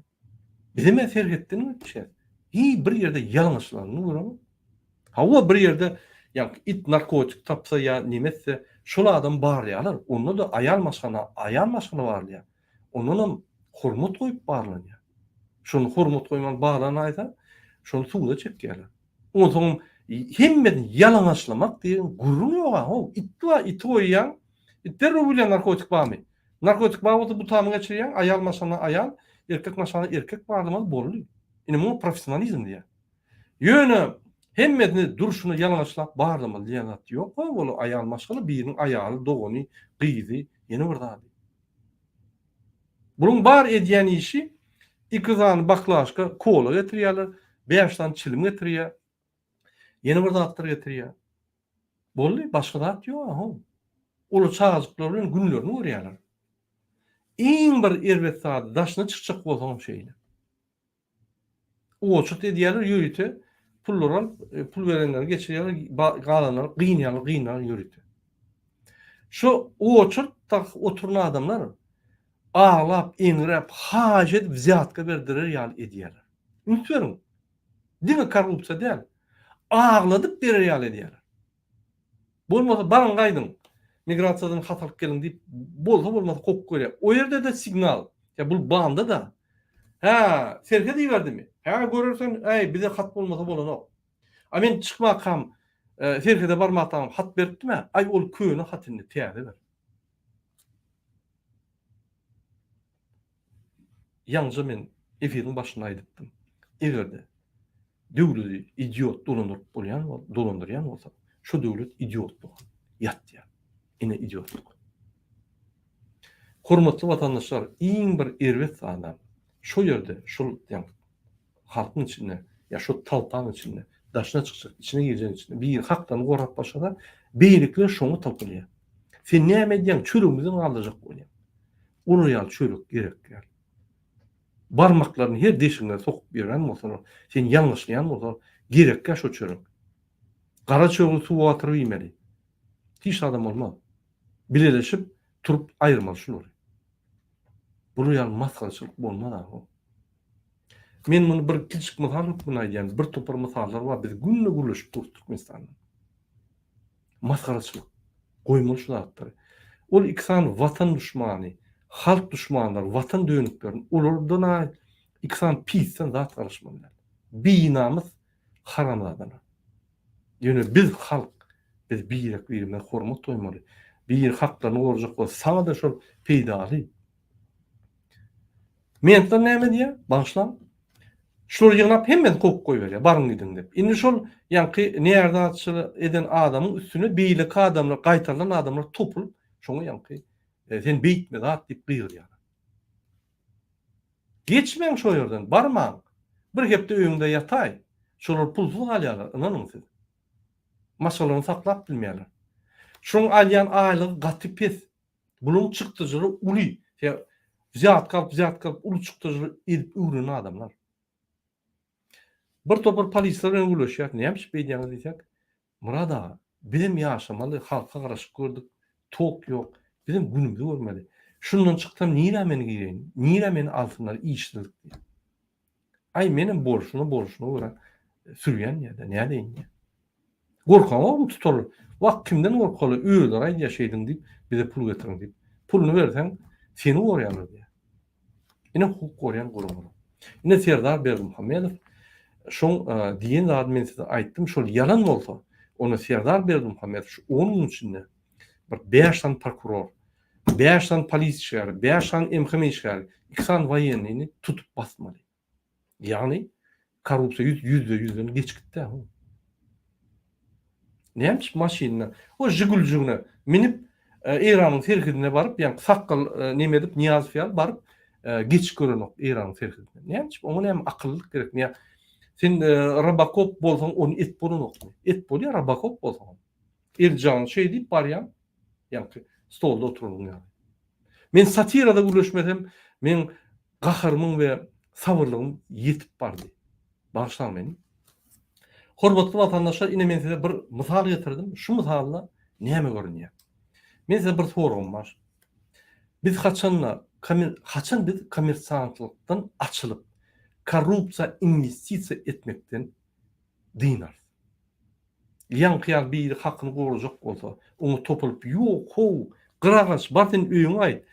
Bizem-ä serhetden geçýäs. Hiý bir ýerde ýalňyşlanyny göremok. Hawa bir ýerde ýaňky it narkotik tapsa ýa neme etse şol adamy barlaýarlar. Onda-da aýal maşgala aýal maşgala barlaýar. Ondanam hormat goýup barlanýar. Şony hormat goýman barlanaýsa şony suda çekýärler. Onsoňam hemmesini ýalaňaçlamak diýen gürrüň ýog-a how. It bar iti goýýaň. It derrew bilýär narkotik barmy. Narkotik bar bolsa butamy geçirýäň, aýal maşgala aýal, erkek maşgala erkek barlamaly boldy. Ine muňa professionalizm diýýär. Ýöne hemmesini durşuna ýalaňaçlap barlamaly diýen zat ýok ha, ol aýal maşgala biriniň aýaly, dogany, gyzy, ýene bir zady. Buluň bar edýän işi iki sany baklaşka kola getirýärler, bäş sany çilim getirýär, ýene bir zatlar getirýär. Boldy, başga zat ýok how. Olar çagajyklar bilen günlerini görýärler. Iň bir erbet zady daşyna çykjak bolsaňam şeýle. Oçurt edýärler ýörite pullar alyp, e, pul berenleri geçirýärler, galanlary gynýarlar, gynýarlar ýörite. Şu oçurtda oturan adamlar aglap, eňräp, haýyş edip wzýatka berdirer ýaly edýärler. Üns beriň. Diňe korrupsiýa däl. Agladyp berer ýaly edýärler. Bolmasa baryň gaýdyň. Migrasiýadan hat alyp geliň diýip, bolsa bolmasa kowup goýýar. O ýerde-de signal. Ýa bul banda-da. Hä, serhet iberdimi? Hä, görersen, äý, bize hat bolmasa bolanok. A men çykmakam, e, serhede barmakam hat beripdim-ä. Aý, ol köne hat indi, täze ber. Ýaňja men. Efiriň başynda aýdypdym. Eger-de döwleti idiot dolandyryp bolýan dolandyrýan bolsa, şo döwlet idiotlyga ýatýar. Ine idiotlyk. Hormatly watandaşlar, iň bir erbet zadam şo ýerde şol ýa halkyň içinde ýa şo talpaň içinde daşyna çykjak, içine girjegiň içinde biri haklaryny gorap başlasa, beýlekiler şoňa topulýar. Sen näme edýäň, çöregimizden galdyrjak bolýaň. Olar ýaly çörek gerek däl. Barmaklaryny her deşigiňe sokup ýören bolsalar, seni ýalňyşlaýan bolsalar, gerekkä şo çörek. Gara çöregi suwa batyryp iýmeli. Hiç zadam bolmaz. Bileleşip turup aýyrmaly şulary. Bular ýaly masgaraçylyk bolmaz aho. Men muny bir kiçijik mysal hökmünde aýdýan. Bir topar mysallar bar. Biz günde gürleşip durus Türkmenistanda. Masgaraçylyk. Goýmaly şu zatlary. Ol iki sany watan duşmany, halk duşmanlary, watan dönüklerini olardan-a iki sany pisden zat garaşmaly däl. Binamys haramzadalar. Ýöne biz halk, biz birek-birimize hormat goýmaly. Biri haklaryny gorajak bolsa, saňa-da şol peýdaly. Mentler näme diýýär? Bagyşlaň. Şulary ýygnap hemmesini kowup goýberýär. Baryň gidiň diýip. Indi şol ýaňky närazyçylyk eden adamyň üstüne beýleki adamlar, gaýtarylan adamlar topulyp, şoňa ýaňky sen beýtme zat diýip gygyrýarlar. Geçmäň şo ýerden, barmaň. Bir hepde öýüňde ýataý. Şolar pulsuz galýarlar, ynanyň siz. Maşgalaryny saklap bilmeýärler. Şoň alýan aýlygy gaty pes. Bularyň çykdajylary uly. Wzýatka alyp, wzýatka alyp, uly çykdajylary edip öwrenen adamlar. Bir topar polisler bilen gürleşýär. Näme üçin beýdýäňiz diýsek, Myrat aga, bizem ýaşamaly, halka garaşyp gördük, tok ýok, bizem günümizi görmeli. Şundan çyksam nirä men gireýin, nirä meni alsynlar işsizlik diýýär. Aý menem bolşuna bolşuna görä sürýän diýýär-de, nädeýin diýýär. Gorkaňokmy tutarlar. Wah kimden gorkaly, özleri aýdýar şeýdiň diýip, bize pul getiriň diýip. Puluny berseň, seni gorýarlar diýýär. Ine hukuk gorýan guramalar. Ine Serdar Berdimuhamedow şoň diýen zadyny men size aýtdym, şol ýalan bolsa, onda Serdar Berdimuhamedow şu on gün içinde bir bäş sany prokuror, bäş sany polis işgäri, bäş sany MHM işgäri, iki sany woýennyny tutup basmaly. Ýagny korrupsiýa ýüz ýüzde ýüzden geçip gitdi ha. Näme üçin maşynyna, o Žiguljigine minip e, Eýranyň serhedine baryp, ýa sakgal e, neme edip Nyýazow ýaly baryp e, geçip görenok Eýranyň serhedine. Näme üçin? Oňa näme akyllylyk gerek? Ýa sen e, Robocop bolsaň ony et bolanokmy? Et bolýar Robocop bolsaň. Eljagyňy şeý diýip barýaň, ýaňky stolda oturanyň ýaly. Men satirada gürleşmesem, meň gaharymyň we sabyrlygym ýetip bardy. Bagyşlaň meni. Hormatly watandaşlar, ine men size bir mysal getirdim. Şu mysalda näme görünýär? Men size bir soragym bar. Biz haçanda haçan biz kommersantlykdan açylyp, korrupsiýa inwestisiýa etmekden dynarys? Ýaňky ýaly biri hakyny gorajak bolsa, oňa topulyp, Ýok, how, gyra gaç, bar sen öýüňe gaýt.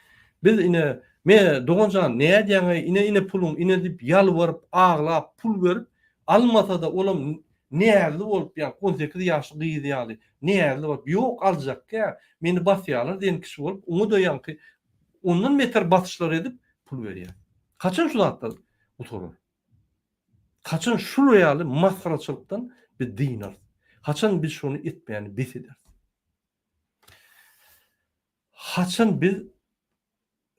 Biz ine, me, dogan jan, nädýäň-eý, ine, ine puluň, ine diýip ýalbaryp, aglap, pul berip, almasa-da, olam näzli bolup, ýaňky 18 ýaşly gyz ýaly, näzli bolup, Ýok, aljakgä, meni basýarlar diýen kişi bolup, oňa-da ýaňky ondan beter basyşlar edip, pul berýär. Haçan şu zatlar gutarar? Haçan şular ýaly masgaraçylykdan biz dynarys? Haçan biz şony etmäni bes ederis? Haçan biz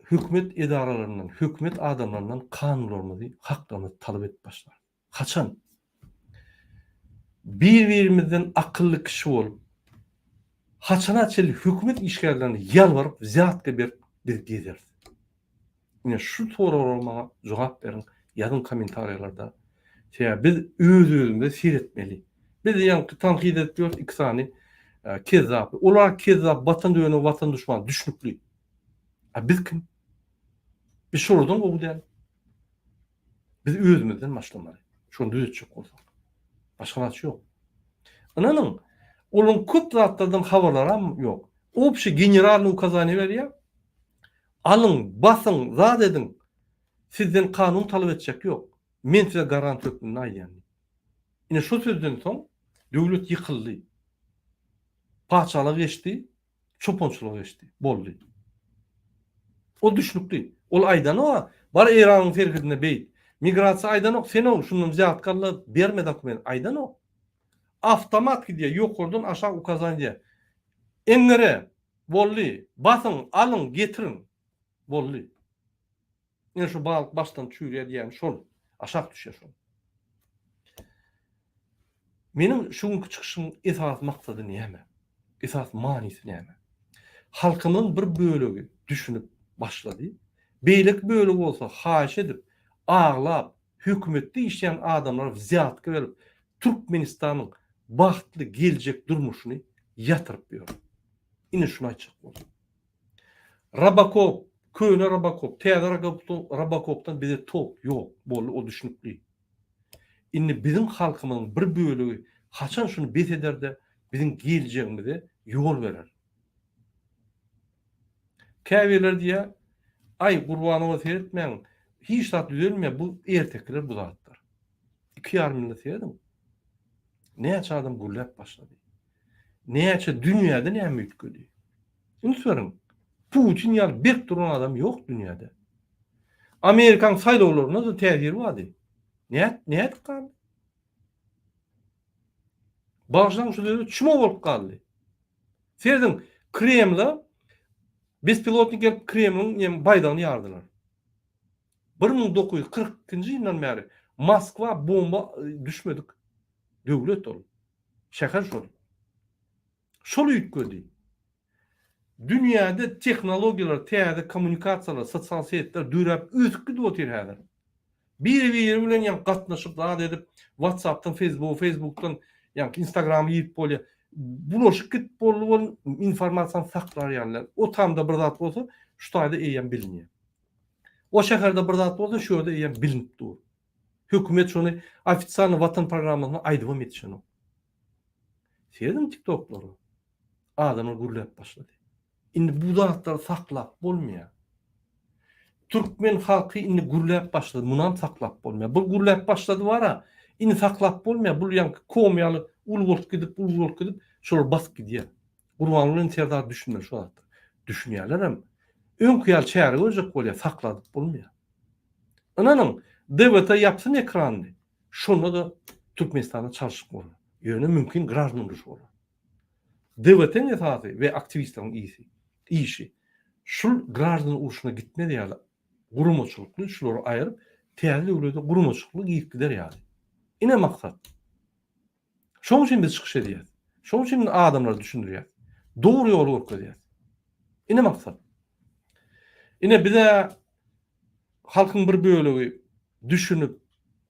hökümet edaralaryndan, hökümet adamlaryndan kanunlarymyzy, haklarymyzy talap edip başlarys? Haçan? Bir-birimizden akylly kişi bolup, haçana çenli hökümet işgärlerine ýalbaryp, wzýatka berip biz gezeris? Ine şu soraglara maňa jogap beriň, ýazyň kommentariýalarda. Sebäbi biz öz-özümize seretmeli. Biz ýaňky tankyt edip ýörüs iki sany kezzapy. Olar kezzap, watan dönügi, watan duşmany düşnükli. A biz kim? Biz şolardan gowy däl. Biz özümizden başlamaly. Şony düzetjek bolsak. Başga zat ýok. Ynanyň, olaryň köp zatlardan habarlaram ýok. Obşi generalnyý ukazaniýa berýär. Alyň, basyň, zat ediň. Sizden kanun talap etjek ýok. Men size garant hökmünde aýdýan diýip. Ine şo sözden soň döwlet ýykyldy. Patyşalyga geçdi, çopançylyga geçdi. Boldy. Ol düşnükli. Ol aýdany-a, bar Eýranyň serhedinde beýt. Migrasiýa aýdanok, sen-ow şundan wzýatka al-da berme dokument aýdanok. Awtomat gidýär, ýokardan aşak ukazaniýa diýýär. Eňňere, boldy, basyň, alyň, getiriň. Boldy. Ine şu balyk başdan çüýrýär diýýäni şol. Aşak düşýär şol. Meniň şu günki çykyşymyň esasy maksady näme? Esasy manysy näme? Halkymyzyň bir bölegi düşünip başlady. Beýleki bölegi bolsa haýyş edip, aglap, hökümetde işleýän adamlara wzýatka berip, Türkmenistanyň bagtly geljek durmuşyny ýatyryp ýör. Ine şuny aýtjak boldum. Robokop, köne Robokop, täze Robokopdan bize tok ýok, boldy, o düşnükli. Indi biziň halkymyzyň bir bölegi haçan şuny bes eder-de, biziň geljegimize ýol berer? Käbirleri diýýär, Aý, Gurbanowa seretmäň, hiç zat düzelmeýär, bu ertekiler bu zatlar. Iki ýarym ýylda serediň. Näçe adam gürläp başlady. Näçe dünýäde näme üýtgedi. Üns beriň. Putin ýaly berk duran adam ýok dünýäde. Amerikanyň saýlawlaryna-da täsiri bardy. Nät, nädip galdy? Bagyşlaň şu döwlet çuma bolup galdy. Serediň, Kremle bespilotnik gelip Kremliň nem baýdagyny ýardylar. 1942-nji ýyldan bäri Moskwa bomba düşmedik döwlet ol. Şäher şol. Şol üýtgedi. Dünýäde tehnologiýalar, täze kommunikasiýalar, sosial setler döräp ösüp gidip otyr häzir. Biri-biri bilen ýaňky gatnaşyp zat edip, WhatsApp-dan Facebooka, Facebook-dan ýaňky Instagrama girip bolýar. Bulaşyp gidip boldy bol informasiýany saklar ýaly däl. O tamda bir zat bolsa, şu taýda eýýäm bilinýär. O şäherde bir zat bolsa, şu ýerde eýýäm bilinip dur. Hökümet şony ofitsialny Watan programmasynda aýdybam ýetişenok. Serediň TikToklara. Adamlar gürläp başlady. Indi bu zatlary saklap bolmaýar. Türkmen halky indi gürläp başlady. Munam saklap bolmaýar. Bu gürläp başlady bara, indi saklap bolmaýar. Bul ýaňky kom ýaly uly bolup gidip, uly bolup gidip, şolar basyp gidýär. Gurbanguly bilen Serdar düşünmeli şu zatlara. Düşünýärlerem. Öňki ýaly çäre görjek bolýar, sakladyp bolmaýar. Ynanyň, DWT ýapsyn ekranyny. Şonda-da Türkmenistanda çalşyk bolar. Ýöne mümkin graždan urşy bolar. DWT-niň esasy we aktiwistleriň isi, işi şul graždan urşuna gitmez ýaly guramaçylykly şulary aýyryp täze döwlete guramaçylykly girip gider ýaly. Ine maksat. Şoň üçin biz çykyş edýäs. Şoň üçin biz adamlara düşündirýäs. Dogry ýoly görkezýäs. Ine maksat. Ine bize halkyň bir bölegi düşünip,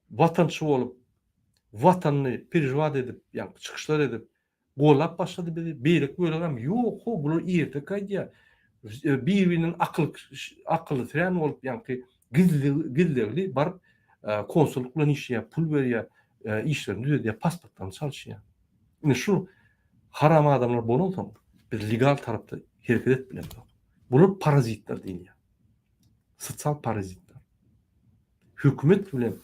watançy bolup, watanyny perežiwat edip, ýagny çykyşlar edip, gollap başlady bizi. Beýleki bölegem ýok, ho, bular erteki aýdýar. Bir-birinden akyl akylly sirän bolup, ýagny gizli gizlegli baryp konsullyk bilen işleýär, pul berýär, işlerini düzedýär, pasportlaryny çalyşýar. Ine şu haram adamlar bolansoň biz legal tarapda hereket edip bilemzok. Bular parazitler diýilýär. Sosial parazitler. Hökümet bilen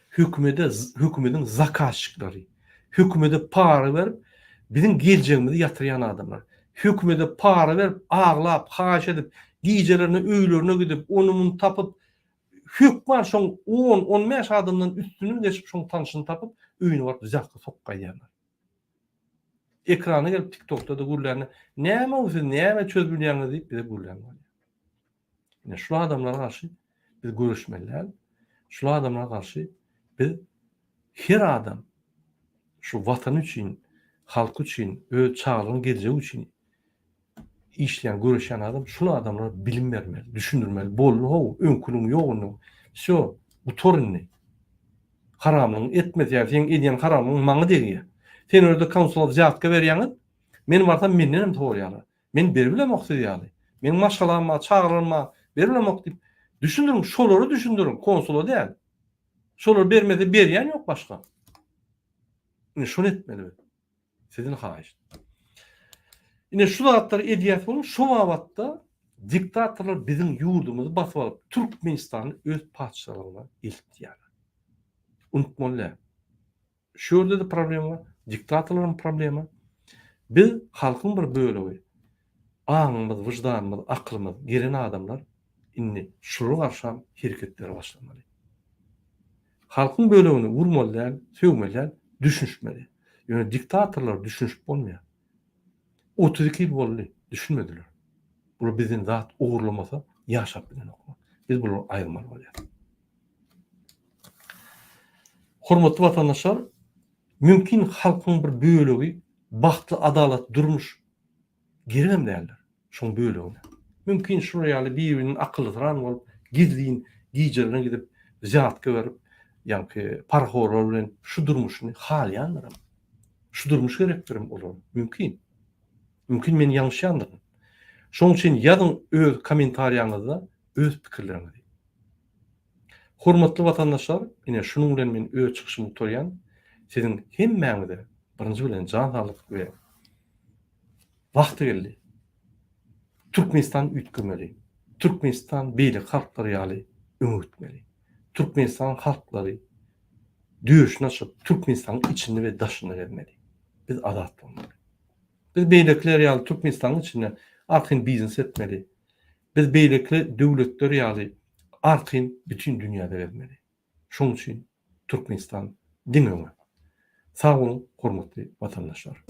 hökümede hökümediň zakazçiklary, hökümede para berip biziň geljegimizi ýatyrýan adamlar. Hökümede para berip aglap, haýyş edip, gijelerine öýlerine gidip, ony muny tapyp hökman şoň on, on bäş adamdan üstünden geçip şoň tanşyny tapyp öýüne baryp wzýatka sokup gaýdýarlar. Ekrana gelip TikTokda-da gürlände näme bu siz näme çözüp bilýäňiz diýip bize gürlän bolýar. Ine şul adamlara garşy biz göreşmeli däl. Şul adamlara garşy biz her adam şu watany üçin, halky üçin, öz çagalarynyň geljegi üçin işleýän, göreşýän adam şul adamlara bilim bermeli, düşündirmeli. Boldy how, öňküligiň ýok indi. Wsýo, gutar indi. Haramlygyňy etmese ýa seň edýän haramlygyň maňa degýär. Sen o ýerde konsula wzýatka berýäňiz, men barsam mendenem soraýarlar. Men beribilemok siz ýaly. Meň maşgalam bar, çagalarym bar, beribilemok diýip düşündiriň, şolara düşündiriň, konsula däl. Şolar bermese berýän ýok başga. Indi şony etmeli biz. Sizden haýyşt. Ine şu zatlary edýäs bolun, şu babatda diktatorlar biziň ýurdumyzy basyp alyp, Türkmenistany öz patyşalygyna eltýärler. Unutmaly däl. Şu ýerde-de problema bar, diktatorlaryň problema. Biz halkyň bir bölegi, aňymyz, wyždanymyz, akylymyz gelen adamlar indi şulara garşam hereketlere başlamaly. Halkyň bölegini urmaly däl, sögmeli däl, düşünişmeli. Ýöne diktatorlar düşünişip bolmaýar. 32 ýyl boldy, düşünmediler. Bular bizden zat ogurlamasa ýaşap bilenoklar. Biz bulary aýyrmaly bolýar. Hormatly watandaşlar, mümkin halkyň bir bölegi bagtly, adalatly durmuş geregem däldir şoň bölegine. Mümkin şular ýaly bir-biriniň akyllysyran bolup, gizlin gijelerine gidip wzýatka berip, ýaňky parahorlar bilen şu durmuşyny halaýandyram. Şu durmuş gerekdirem olara. Mümkin. Mümkin men ýalňyşýandyryn. Şoň üçin ýazyň öz kommentariýaňyzda öz pikirleriňizi. Hormatly watandaşlar, ine şunuň bilen men öz çykyşymy gutarýan. Siziň hemmäňize birinji bilen jan saglyk we wagty geldi. Türkmenistan üýtgemeli. Türkmenistan beýleki halklar ýaly öňe gitmeli. Türkmenistan halklary döşüni açyp Türkmenistanyň içinde we daşynda gezmeli. Biz azat bolmaly. Biz beýlekiler ýaly Türkmenistanyň içinde arkaýyn biznes etmeli. Biz beýleki döwletler ýaly arkaýyn bütin dünýäde gezmeli. Şonuň üçin Türkmenistan diňe öňe. Sag boluň hormatly watandaşlar.